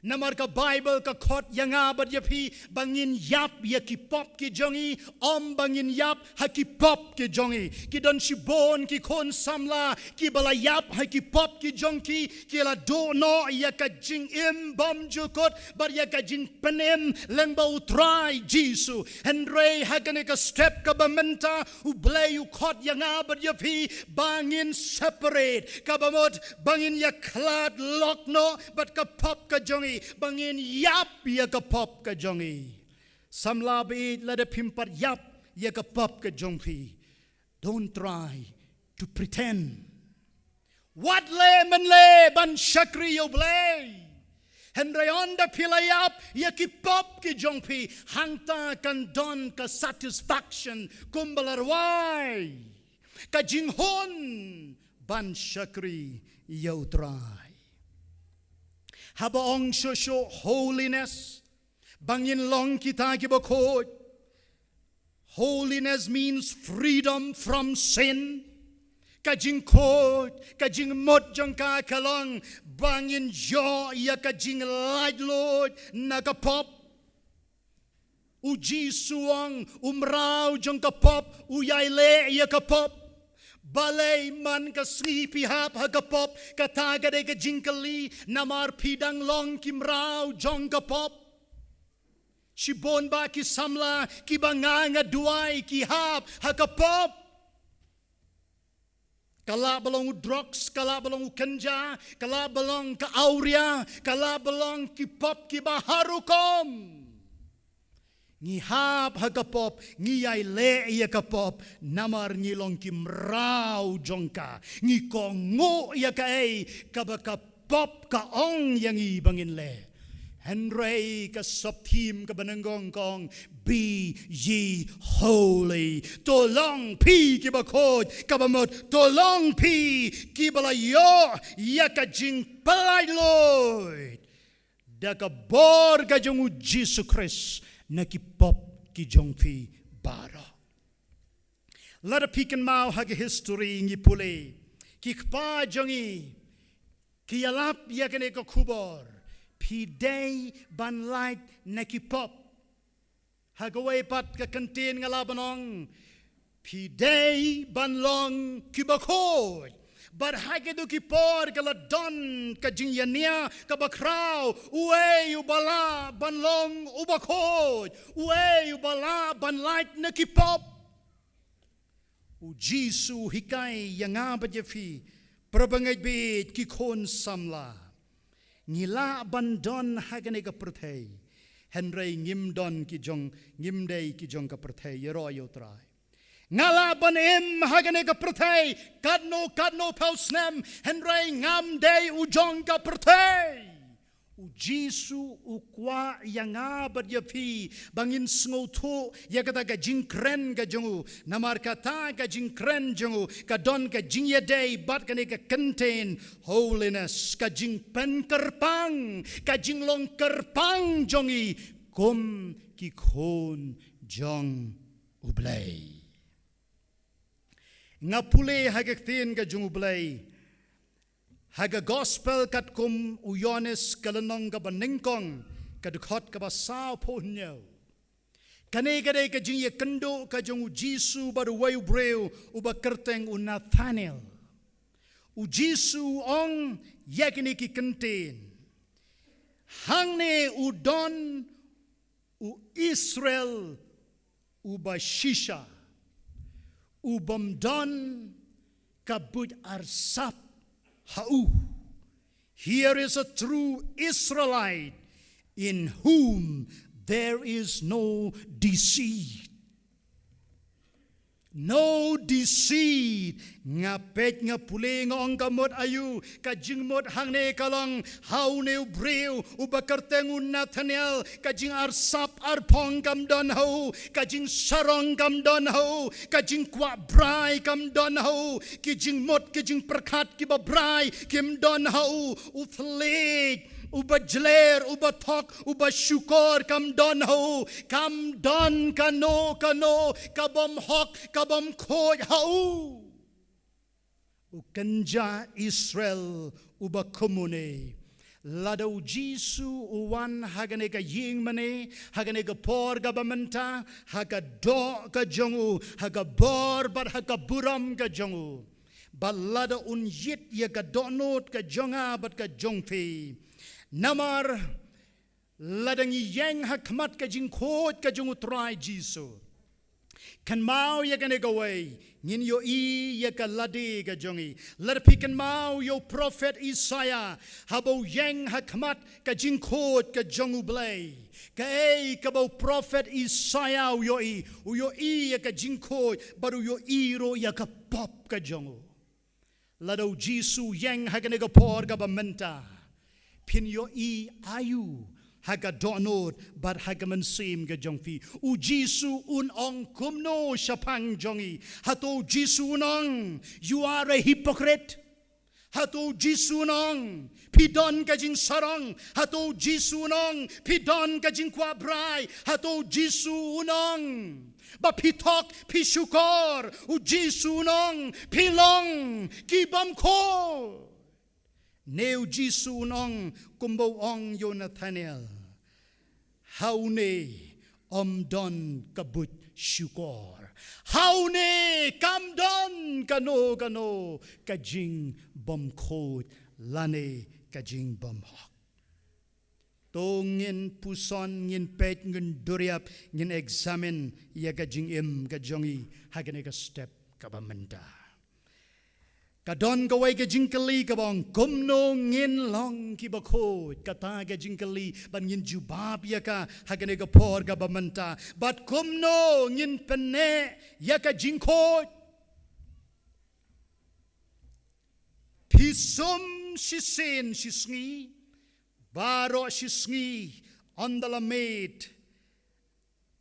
Namar ka Baibl ka khot ïa nga bad ïa phi ba ngin ïap ïa ki pop ki jong i, ym ba ngin ïap ha ki pop ki jong i. Ki don shibun ki khun samla kiba la ïap ha ki pop ki jong ki, ki la duh noh ïa ka jingim bymjukut bad ïa ka jingpynim lyngba U Trai Jisu. Hynrei ha kane ka step kaba mynta, U Blei u khot ïa nga bad ïa phi ba ngin separate, kaba mut ba ngin ïakhlad lok noh bad ka pop ka jong i, ba ngin ïap ïa ka pop ka jong i. Samla bad lada phim pat ïap ïa ka pop ka jong phi, don't try to pretend. Wat leh mynleh ban shakri ïa U Blei. Hynrei ynda phi la ïap ïa ki pop ki jong phi, hangta kan don ka satisfaction kumba la rwai, ka jinghun ban shakri ïa U Trai. Haba ong shuh shuh holiness, ba ngin long kita kiba khuid. Holiness means freedom from sin. Ka jingkhuid, ka jingmut jong ka ka long ba ngin ïoh ïa ka jinglaitluid na ka pop. U Jisu u ong, u mraw jong ka pop u ïai leh ïa ka pop. Balei man ka sngi phi hap ha ka pop? Kata ka dei ka jingkylli, namar phi dang long ki mraw jong ka pop. Shibun bah ki samla kiba nga nga duwai ki hap ha ka pop. Ka lah ba long u drugs, ka lah ba long u kynja, ka lah ba long ka awria, ka lah ba long ki pop kiba har rukom. Ngi hap ha ka pop, ngi ïai leh ïa ka pop, namar ngi long ki mraw jong ka. Ngi kohnguh ïa kaei kaba ka pop ka ong ïa ngi ba ngin leh. Hynrei ka sub-theme kaba nyngkong ka ong, "Be ye holy." To long phi kiba khuid, kaba mut to long phi kiba la ïoh ïa ka jingpyllait luid da ka bor ka jong U Jisu Khrist na ki pop ki jong phi baroh. Lada phi kynmaw ha ka history ngi pule, ki kpa jong ngi ki ïalap ïa kane ka khubor, phi dei ban lait na ki pop. Ha kawei pat ka kyntien nga lah ban ong, phi dei ban long ki bakhuid. Bad ha kito ki por ka la don ka jingïania kaba khraw, uei uba lah ban long u bakhuid, uei uba lah ban lait na ki pop. U Jisu u hikai ïa nga bad ïa phi, para bangeit bad ki khun samla. Ngi lah ban don ha kane ka pyrthei, hynrei ngim don ki jong, ngim dei ki jong ka pyrthei, ïaroh ïa U Trai. Nga lah ban im ha kane ka pyrthei katno katno phew snem, hynrei ngam dei u jong ka pyrthei. U Jisu u kwah ïa nga bad ïa phi ba ngin sngewthuh ïa kata ka jingkren ka jong u. Namar kata ka jingkren jong u ka don ka jingïadei bad kane ka kyntien holiness, ka jingpynkyrpang, ka jinglong kyrpang jong ngi kum ki khun jong U Blei. Nga pule ha ka ktien ka jong U Blei ha ka Gospel katkum u Ïoannis, ka lynnong kaba nyngkong, ka dkhot kaba sawphew hynñiew. Kane ka dei ka jingïakynduh ka jong U Jisu bad uwei u briew uba kyrteng u Nathanael. U Jisu u ong ïa kine ki kyntien, hangne u don u Israel uba shisha, u bym don ka buit arsap ha u. Here is a true Israelite in whom there is no deceit. No deceit. Nga peit, nga pule, nga ong, ka mut aïu? Ka jingmut hangne ka long ha une u briew uba kyrteng u Nathanael, ka jingarsap arphong kam don ha u, ka jingsarong kam don ha u, ka jingkwah brai kam don ha u, ki jingmut, ki jingpyrkhat kiba brai kim don ha u. U thylliej, uba jler, uba thok, uba shukor kam don ha u. Kam don kano kano ka bym hok, ka bym khuid ha u. U kynja Israel uba kum une. Lada U Jisu u wan ha kane ka ïing mane, ha kane ka por kaba mynta, ha ka doh ka jong u, ha ka bor bad ha ka burom ka jong u, bad lada un ïit ïa ka dohnud ka jong nga bad ka jong phi. Namar lada ngi ïeng ha khmat ka jingkhuid ka jong U Trai Jisu, kynmaw ïa kane kawei, ngin ïohi ïa ka lade ka jong ngi. Lada phi kynmaw ïa u prophet Isaiah, haba u ïeng ha khmat ka jingkhuid ka jong U Blei, kaei kaba u prophet Isaiah u ïohi? U ïohi ïa ka jingkhuid bad u ïohi ruh ïa ka pop ka jong u. Lada U Jisu u ïeng ha kane ka por kaba mynta, phin ïohi aïu ha ka dohnud bad ha ka mynsiem ka jong phi? U Jisu un ong kumno shaphang jong ngi? Hato U Jisu un ong, "You are a hypocrite"? Hato U Jisu un ong, "Phi don ka jingsarong"? Hato U Jisu un ong, "Phi don ka jingkwah brai"? Hato U Jisu un ong ba phi thok, phi shukor? U Jisu un ong, "Phi long ki bym khuid." Ne U Jisu un ong kumba u ong ïa u Nathanael, "Ha une ym don ka buit shukor. Ha une kam don kano kano ka jingbymkhuid lane ka jingbymhok." To ngin puson, ngin peit, ngin duriap, ngin examine ïa ka jingim ka jong ngi ha kane ka step kaba mynta. Ka don kawei ka jingkylli kaba ong, kumno ngin long ki bakhuid? Kata ka jingkylli ban ngin jubab ïa ka ha kane ka por kaba mynta. Bad kumno ngin pynneh ïa ka jingkhuid? Phi sum shisien shisngi, baroh shisngi, ynda la miet,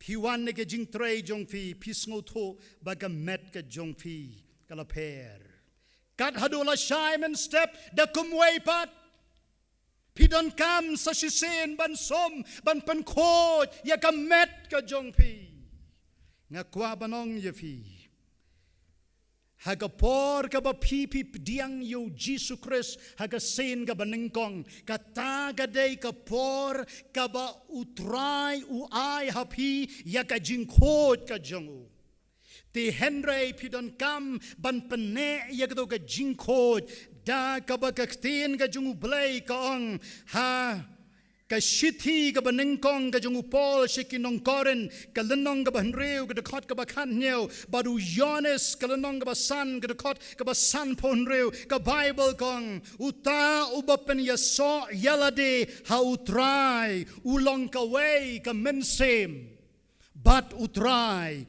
phi wan na ka jingtrei jong phi, phi sngewthuh ba ka met ka jong phi ka la pher. Kat haduh lashai mynstep da kumwei pat, phi donkam sa shisien ban sum, ban pynkhuid ïa ka met ka jong phi. Nga kwah ban ong ïa phi, ha ka por kaba phi phi pdiang ïa u Jisu Khrist ha ka sien kaba nyngkong, kata ka dei ka por kaba U Trai u ai ha phi ïa ka jingkhuid ka jong u. Te hynrei phi donkam ban pynneh ïa kato ka jingkhuid da kaba ka ktien ka jong U Blei ka ong ha ka shithi kaba nyngkong ka jong u Paul sha ki nong Korinth, ka lynnong kaba hynriew, ka dkhot kaba khathynñiew, bad u Ïoannis, ka lynnong kaba san, ka dkhot kaba sanphew hynriew, ka Baibl ka ong, uta uba pynïasoh ïa lade ha U Trai, u long kawei ka mynsiem bad U Trai.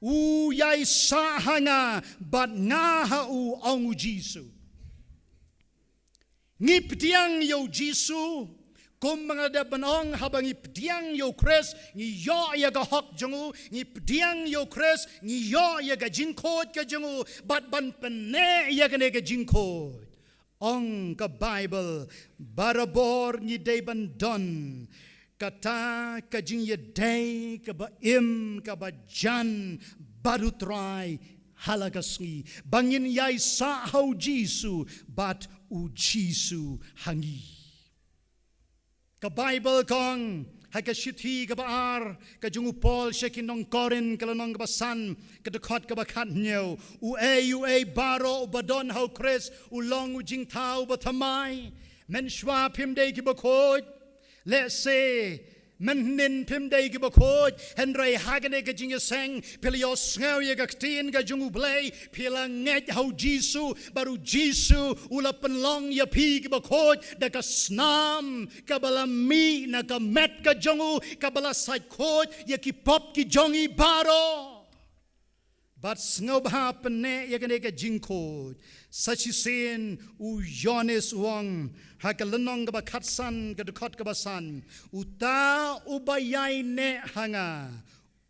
U ïaisah ha nga bad nga ha u, ong u Jisu. Ngi pdiang ïa u Jisu, kum ba nga la dep ban ong, haba ngi pdiang ïa u Khrist, ngi ïoh ïa ka hok jong u, ngi pdiang ïa u Khrist, ngi ïoh ïa ka jingkhuid ka jong u, bad ban pynneh ïa kane ka jingkhuid. Ong ka Baibl, barabor ngi dei ban don kata ka jingïadei kaba im kaba jan bad U Trai ha la ka sngi, ba ngin ïaisah ha u Jisu bad u Jisu ha ngi. Ka Baibl ka ong ha ka shithi kaba ar ka jong u Paul sha ki nong Korinth, ka lynnong kaba san, ka dkhot kaba khathynñiew, uei uei baroh uba don ha u Khrist u long u jingthaw ba thymmai. Mynshuwa phim dei kiba khuid, lehse mynhynnin phim dei kiba khuid, hynrei ha kane ka jingïaseng phi la ïohsngew ïa ka ktien ka jong U Blei, phi la ngeit ha u Jisu, bad u Jisu u la pynlong ïa phi kiba khuid da ka snam kaba la mih na ka met ka jong u, kaba la sait khuid ïa ki pop ki jong ngi baroh. Bad sngewbha pynneh ïa kane ka jingkhuid. Sa shisien u Ïoannis u ong ha ka lynnong kaba khatsan, ka dkhot kaba san, uta uba ïaineh ha nga,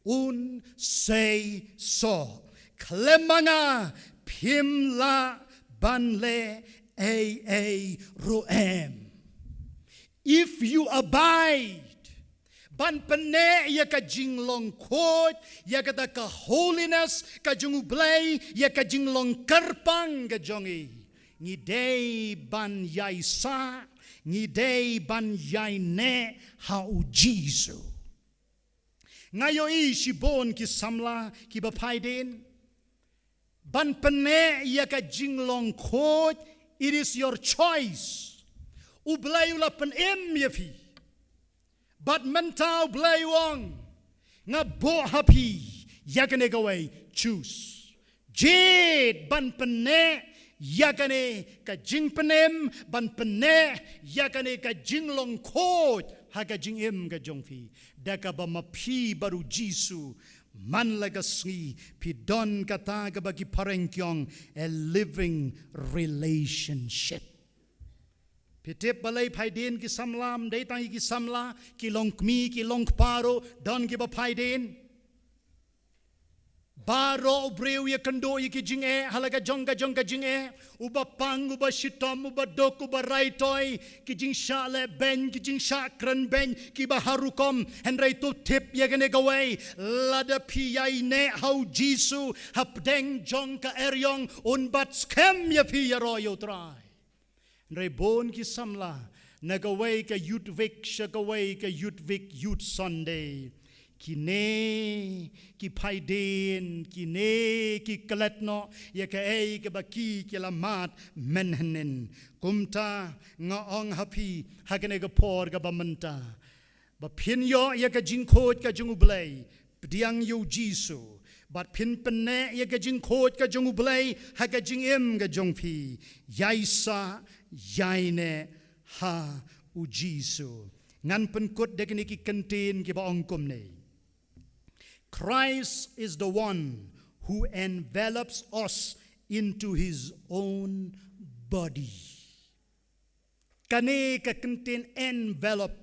un sei soh. Khlem ma nga phim lah ban leh ei ei ruh em. If you abide, ban pynneh ïa ka jinglong khuid, ïa kata ka holiness ka jong U Blei, ïa ka jinglong kyrpang ka jong ngi, ngi dei ban ïaisah, ngi dei ban ïaineh ha u Jisu. Nga ïohi shibun ki samla kiba phaidien ban pynneh ïa ka jinglong khuid. It is your choice. U Blei u la pynim ïa phi. Bad mynta U Blei u ong, nga buh ha phi ïa kane kawei, choose. Jied ban pynneh ïa kane ka jingpynim, ban pynneh ïa kane ka jinglong khuid ha ka jingim ka jong phi, da kaba ma phi bad u Jisu man la ka sngi phi don kata kaba ki phareng ki ong a living relationship. Phi tip balei phaidien ki samla? Ym dei tang ïa ki samla, ki longkmie, ki longkpa ruh don kiba phaidien. Baroh u briew ïakynduh ïa ki jingeh ha la ka jong ka jong ka jingeh. Uba pang, uba shitom, uba duk, uba raitoi, ki jingshah lehbeiñ, ki jingshah krenbeiñ, kiba har rukom. Hynrei to tip ïa kane kawei, lada phi ïaineh ha u Jisu hapdeng jong ka eriong, un bat skhem ïa phi ïaroh ïa u Trai. Hynrei bun ki samla, na kawei ka Youth Week sha kawei ka Youth Week, Youth Sunday, kine ki phaidien, kine ki klet noh ïa kaei kaba ki, ki la mad mynhynnin. Kumta nga ong ha phi ha kane ka por kaba mynta, ba phin ïoh ïa ka jingkhuid ka jong U Blei, pdiang ïa u Jisu, bad phin pynneh ïa ka jingkhuid ka jong U Blei ha ka jingim ka jong phi, ïaisah, ïaineh ha u Jisu. Ngan pynkut da kine ki kyntien kiba ong kumne: Christ is the one who envelops us into his own body. Kane ka kyntien envelope,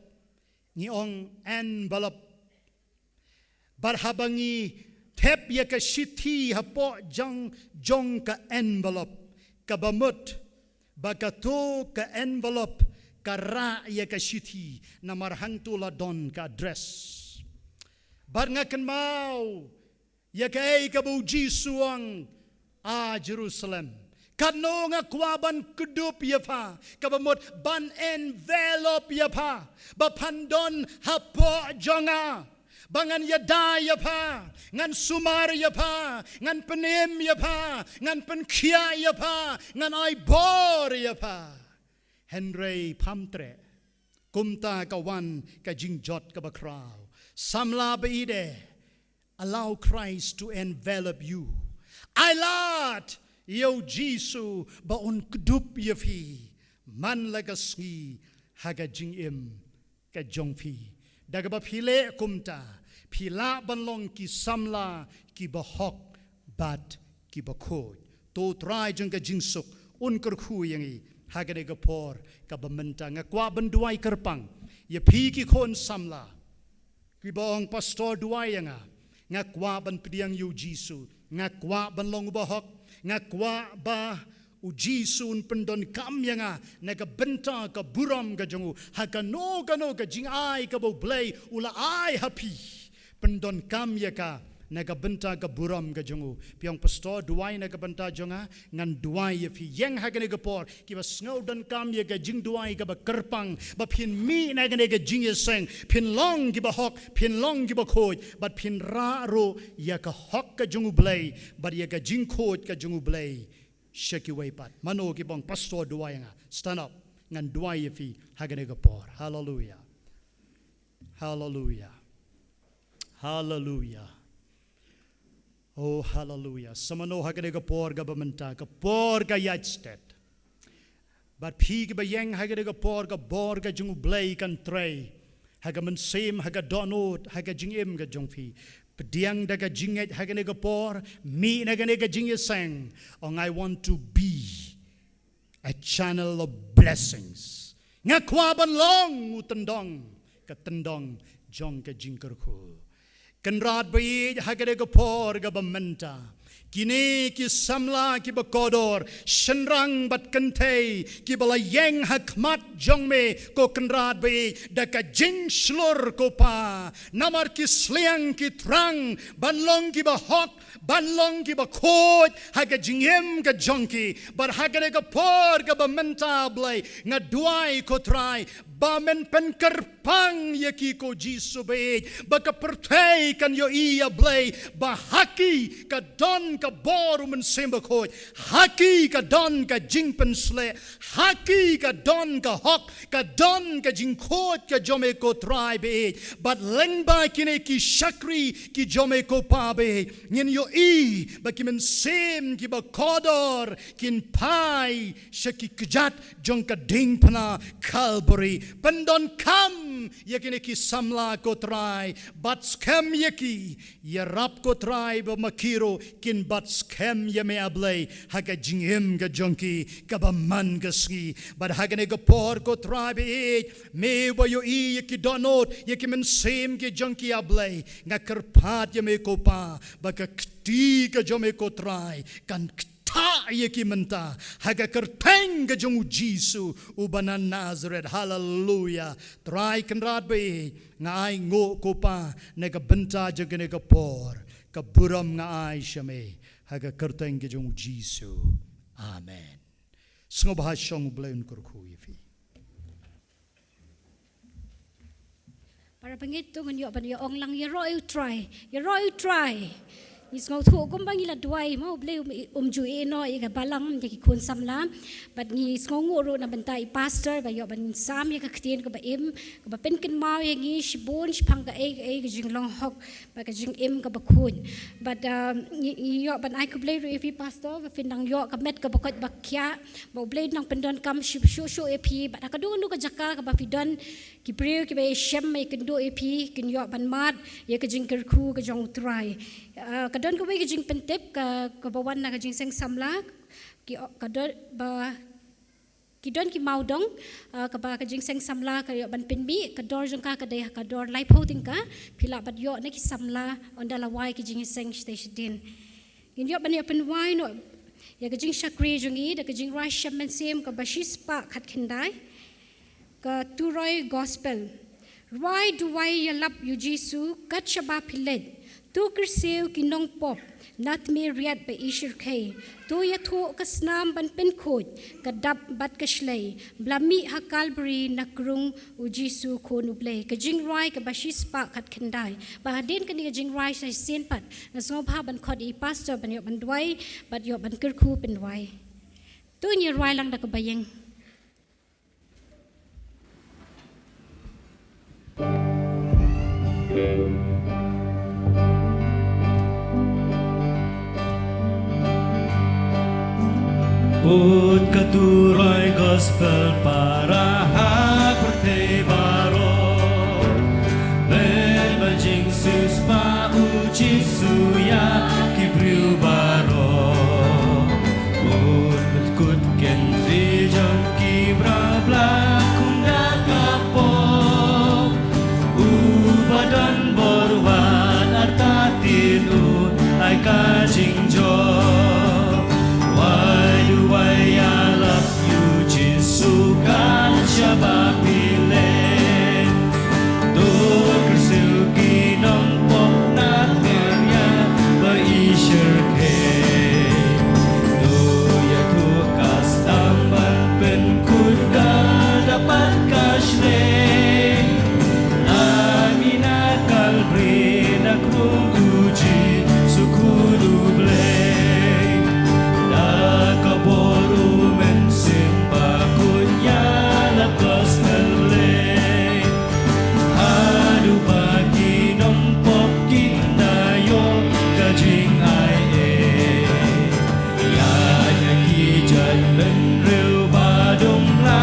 ngi ong envelope. Bad haba ngi thep ïa ka shithi hapoh jong, jong ka envelope, kaba mut ba kato ka envelope ka rah ïa ka shithi, namar hangto la don ka address. Bad nga kynmaw Ïa kaei kaba u Jisu u ong, a Jerusalem, katno nga kwah ban kdup ïa pha, kaba mut ban envelop ïa pha, ba phan don hapoh jong nga, ba ngan ïada ïa pha, ngan sumar ïa pha, ngan pynim ïa pha, ngan pynkhiah ïa pha, ngan ai bor ïa pha. Hynrei pham treh, kumta ka wan ka jingjot kaba khraw. Samla ba ïeit, allow Christ to envelop you. Ai lad ïa u Jisu ba un kdup ïa phi man la ka sngi ha ka jingim ka jong phi. Da kaba phi leh kumta, phi lah ban long ki samla kiba hok bad kiba khuid. To u Trai jong ka jingsuk un kyrkhu ïa ngi ha kane ka por kaba mynta. Nga kwah ban duwai kyrpang ïa phi ki khun samla kiba ong, Pastor, duwai ïa nga. Nga kwah ban pdiang ïa u Jisu. Nga kwah ban long uba hok. Nga kwah ba u Jisu un pyndonkam ïa nga na ka bynta ka burom ka jong u ha kano kano ka jingai kaba u Blei u la ai ha phi. Pyndonkam ïa ka na ka bynta ka burom ka jong u. Phi ong, Pastor, duwai na ka bynta jong nga. Ngan duwai ïa phi. Ïeng ha kane ka por, kiba sngewdonkam ïa ka jingduwai kaba kyrpang, ba phin mih na kane ka jingïaseng, phin long kiba hok, phin long kiba khuid, bad phin rah ruh ïa ka hok ka jong u Blei bad ïa ka jingkhuid ka jong u Blei sha kiwei pat. Mano kiba ong, Pastor, duwai ïa nga? Stand up. Ngan duwai ïa phi ha kane ka por. Haleluia. Haleluia. Haleluia. Oh, haleluia. Sa mano ha kane ka por kaba mynta, ka por ka ïaid stet. Bad phi kiba ïeng ha kane ka por, ka bor ka jong u Blei kan trei ha ka mynsiem, ha ka dohnud, ha ka jingim ka jong phi. Pdiang da ka jingngeit ha kane ka por, mih na kane ka jingïaseng. Ong, I want to be a channel of blessings. Nga kwah ban long u tyndong, ka tyndong jong ka jingkyrkhu. Kynrad ba ïeit, ha kane ka por kaba mynta, kine ki samla kiba kordor, shynrang bad kynthei kiba la ïeng ha khmat jong me, ko Kynrad ba ïeit, da ka jingshlur, ko Pa, namar ki sliang ki thrang ban long kiba hok, ban long kiba khuid ha ka jingim ka jong ki. Bad ha kane ka por kaba mynta, Blei, nga duwai, ko Trai, ba men pynkyrpang ïa ki, ko Jisu ba ïeit, ba ka pyrthei kan ïohi, ïa Blei, ba ha ki ka don ka bor u Mynsiem Bakhuid, ha ki ka don ka jingpynshlur, ha ki ka don ka hok, ka don ka jingkhuid ka jong me, ko Trai ba ïeit. Bad lyngba kine ki shakri ki jong me, ko Pa ba ïeit, ngin ïohi ba ki mynsiem kiba kordor kin phai sha ki kjat jong ka diengphna Kalbari. Pyndonkam ïa kine ki samla, ko Trai, bat skhem ïa ki, ïarap, ko Trai, ba ma ki ruh kin bat skhem ïa me, A Blei, ha ka jingim ka jong ki kaba man ka sngi. Bad ha kane ka por, ko Trai ba ïeit, me ba ïohi ïa ki dohnud, ïa ki mynsiem ki jong ki, A Blei, nga kyrpad ïa me, ko Pa, ba ka kti ka jong me, ko Trai, kan ktah ïa ki mynta ha ka kyrteng ka jong u Jisu uba na Nasaret. Haleluia. Trai Kynrad ba ïeit, nga ai nguh, ko Pa, na ka bynta jong kane ka por, ka burom nga ai sha me ha ka kyrteng ka jong u Jisu. Amen. Sngewbha shong, U Blei un kyrkhu ïa phi. Para bangeit, to ngin ïoh ban ïa ong lang, ïaroh ïa u Trai, ïaroh ïa u Trai. Ngi sngewthuh kumba ngi la duwai, ma U Blei um, um ju ïehnoh ïa ka balang, ïa ki khun samla. Bad ngi sngewnguh ruh na bynta i pastor ba ïoh ban sam ïa ka ktien kaba im, kaba pynkynmaw ïa ngi shibun shaphang kaei kaei ka jinglong hok bad ka jingim kaba khuid. Bad, um, ngi, ngi ïoh ban ai khublei ruh ïa phi, pastor, ba phin dang ïoh ka met kaba koit ba khiah, ba U Blei un nang pyndonkam shuh shuh shuh ïa phi. Bad ha kano kano ka jaka kaba phi don, ki briew kiba ïashem ïakynduh ïa phi kin ïoh ban mad ïa ka jingkyrkhu ka jong u Trai. Ah, ka don kawei ka jingpyntip ka, kaba wan na ka Jingïaseng Samla, ki, ka don ba, ki don ki mawdong, ah, kaba ka Jingïaseng Samla ka ïoh ban pynmih, ka dor jong ka ka dei ha ka dor laiphew tyngka. Phi lah ban ïoh na ki samla ynda la wai ka jingïaseng shatei shatei. Ngin ïoh ban ïa pynwai noh ïa ka jingshakri jong ngi da ka jingrwai shem mynsiem kaba shispah khatkhyndai. Ka Turoi Gospel. Rwai duwai ïalap ïa u Jisu kat shaba phi leit. To kyrsiew ki nongpop na tmier riat ba i shyrkhei. To ïathuh ka snam ban pynkhuid ka dap bad ka shlei, ba la mih ha Kalbari na krung u Jisu Khun u Blei. Ka jingrwai kaba shispah khatkhyndai. Ba hadien kane ka jingrwai sa shisien pat nga sngewbha ban khot ïa i pastor ban ïoh ban duwai bad ïoh ban kyrkhu pynduwai. To ngin ïa rwai lang da kaba ïeng. Bud ka turoi gospel para ha pyrthei baroh. Bud ba jingsiewspah u Jisu ïa ki briew baroh. Bud ba kut kynti jong ki briew ba la kum da ka pop. U ba don bor wat artatien un ai ka jingjop. Wai duwai ïalap ïa u Jisu kan shaba phi leh. To kyrsiew ki nongpop na tmier riat ba i shyrkhei. To ïathuh ka snam ban pynkhuid ka dap bad ka shlei. Na mih na Kalbari na krung u Jisu Khun u Blei. Da ka bor u Mynsiem Bakhuid ïalap gospel Blei. Haduh ba ki nongpop kin da ïoh ka jingai ei. Ïa ki jait bynriew ba dang la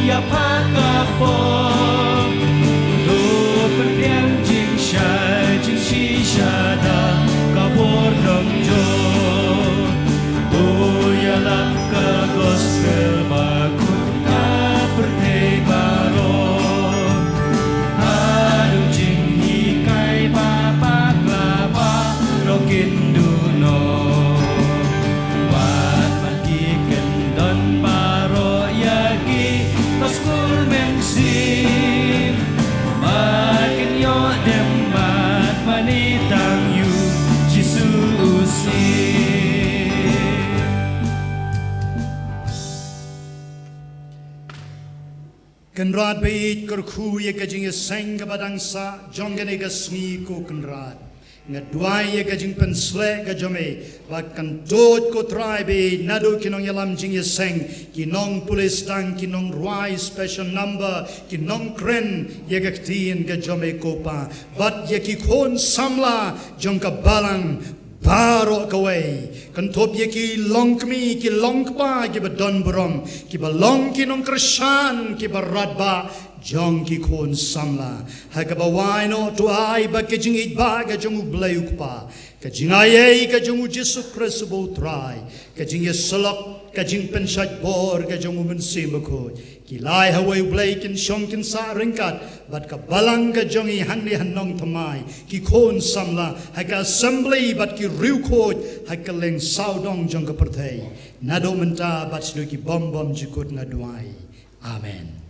ïa phah ka pop. To pynbiang jingshai jingshisha da ka bor nongjop. To ïalap ka gospel bakhuid ha pyrthei baroh. Haduh jinghikai ba bakla baroh kin duh noh. Wat man ki kyndon baroh ïa ki ba skul mynsiem. Ba kin ïoh dem bad mane tang ïa u Jisu u siem. Kynrad baieit, kyrkhu ïa ka jingïaseng kaba dang sah jong kane ka sngi ko Kynrad. Nga duwai ïa ka jingpynsleh ka jong me ba kan tuid ko Trai baieit naduh ki nongïalam jingïaseng, ki nongpule sdang, ki nongrwai special number, ki nongkren ïa ka ktien ka jong me ko Pa, bad ïa ki khun samla jong ka balang baroh kawei. Kynthup ïa ki longkmie, ki longkpa, kiba don burom, kiba long ki nongkyrshan, kiba radbah jong ki khun samla. Ha kaba wai noh to ai ba ka jingïeit ba ka jong U Blei U Kpa, ka jingaiei ka jong U Jisu Khrist uba U Trai, ka jingïasyllok, ka jingpynshait bor ka jong U Mynsiem Bakhuid, ki lai ha uwei U Blei kin shong kin sah ryngkat bad ka balang ka jong ngi hangne ha Nongthymmai, ki khun samla, ha ka assembly bad ki riewkhuid ha kylleng sawdong jong ka pyrthei. Naduh mynta bad shaduh ki bym bymjukut nga duwai. Amen.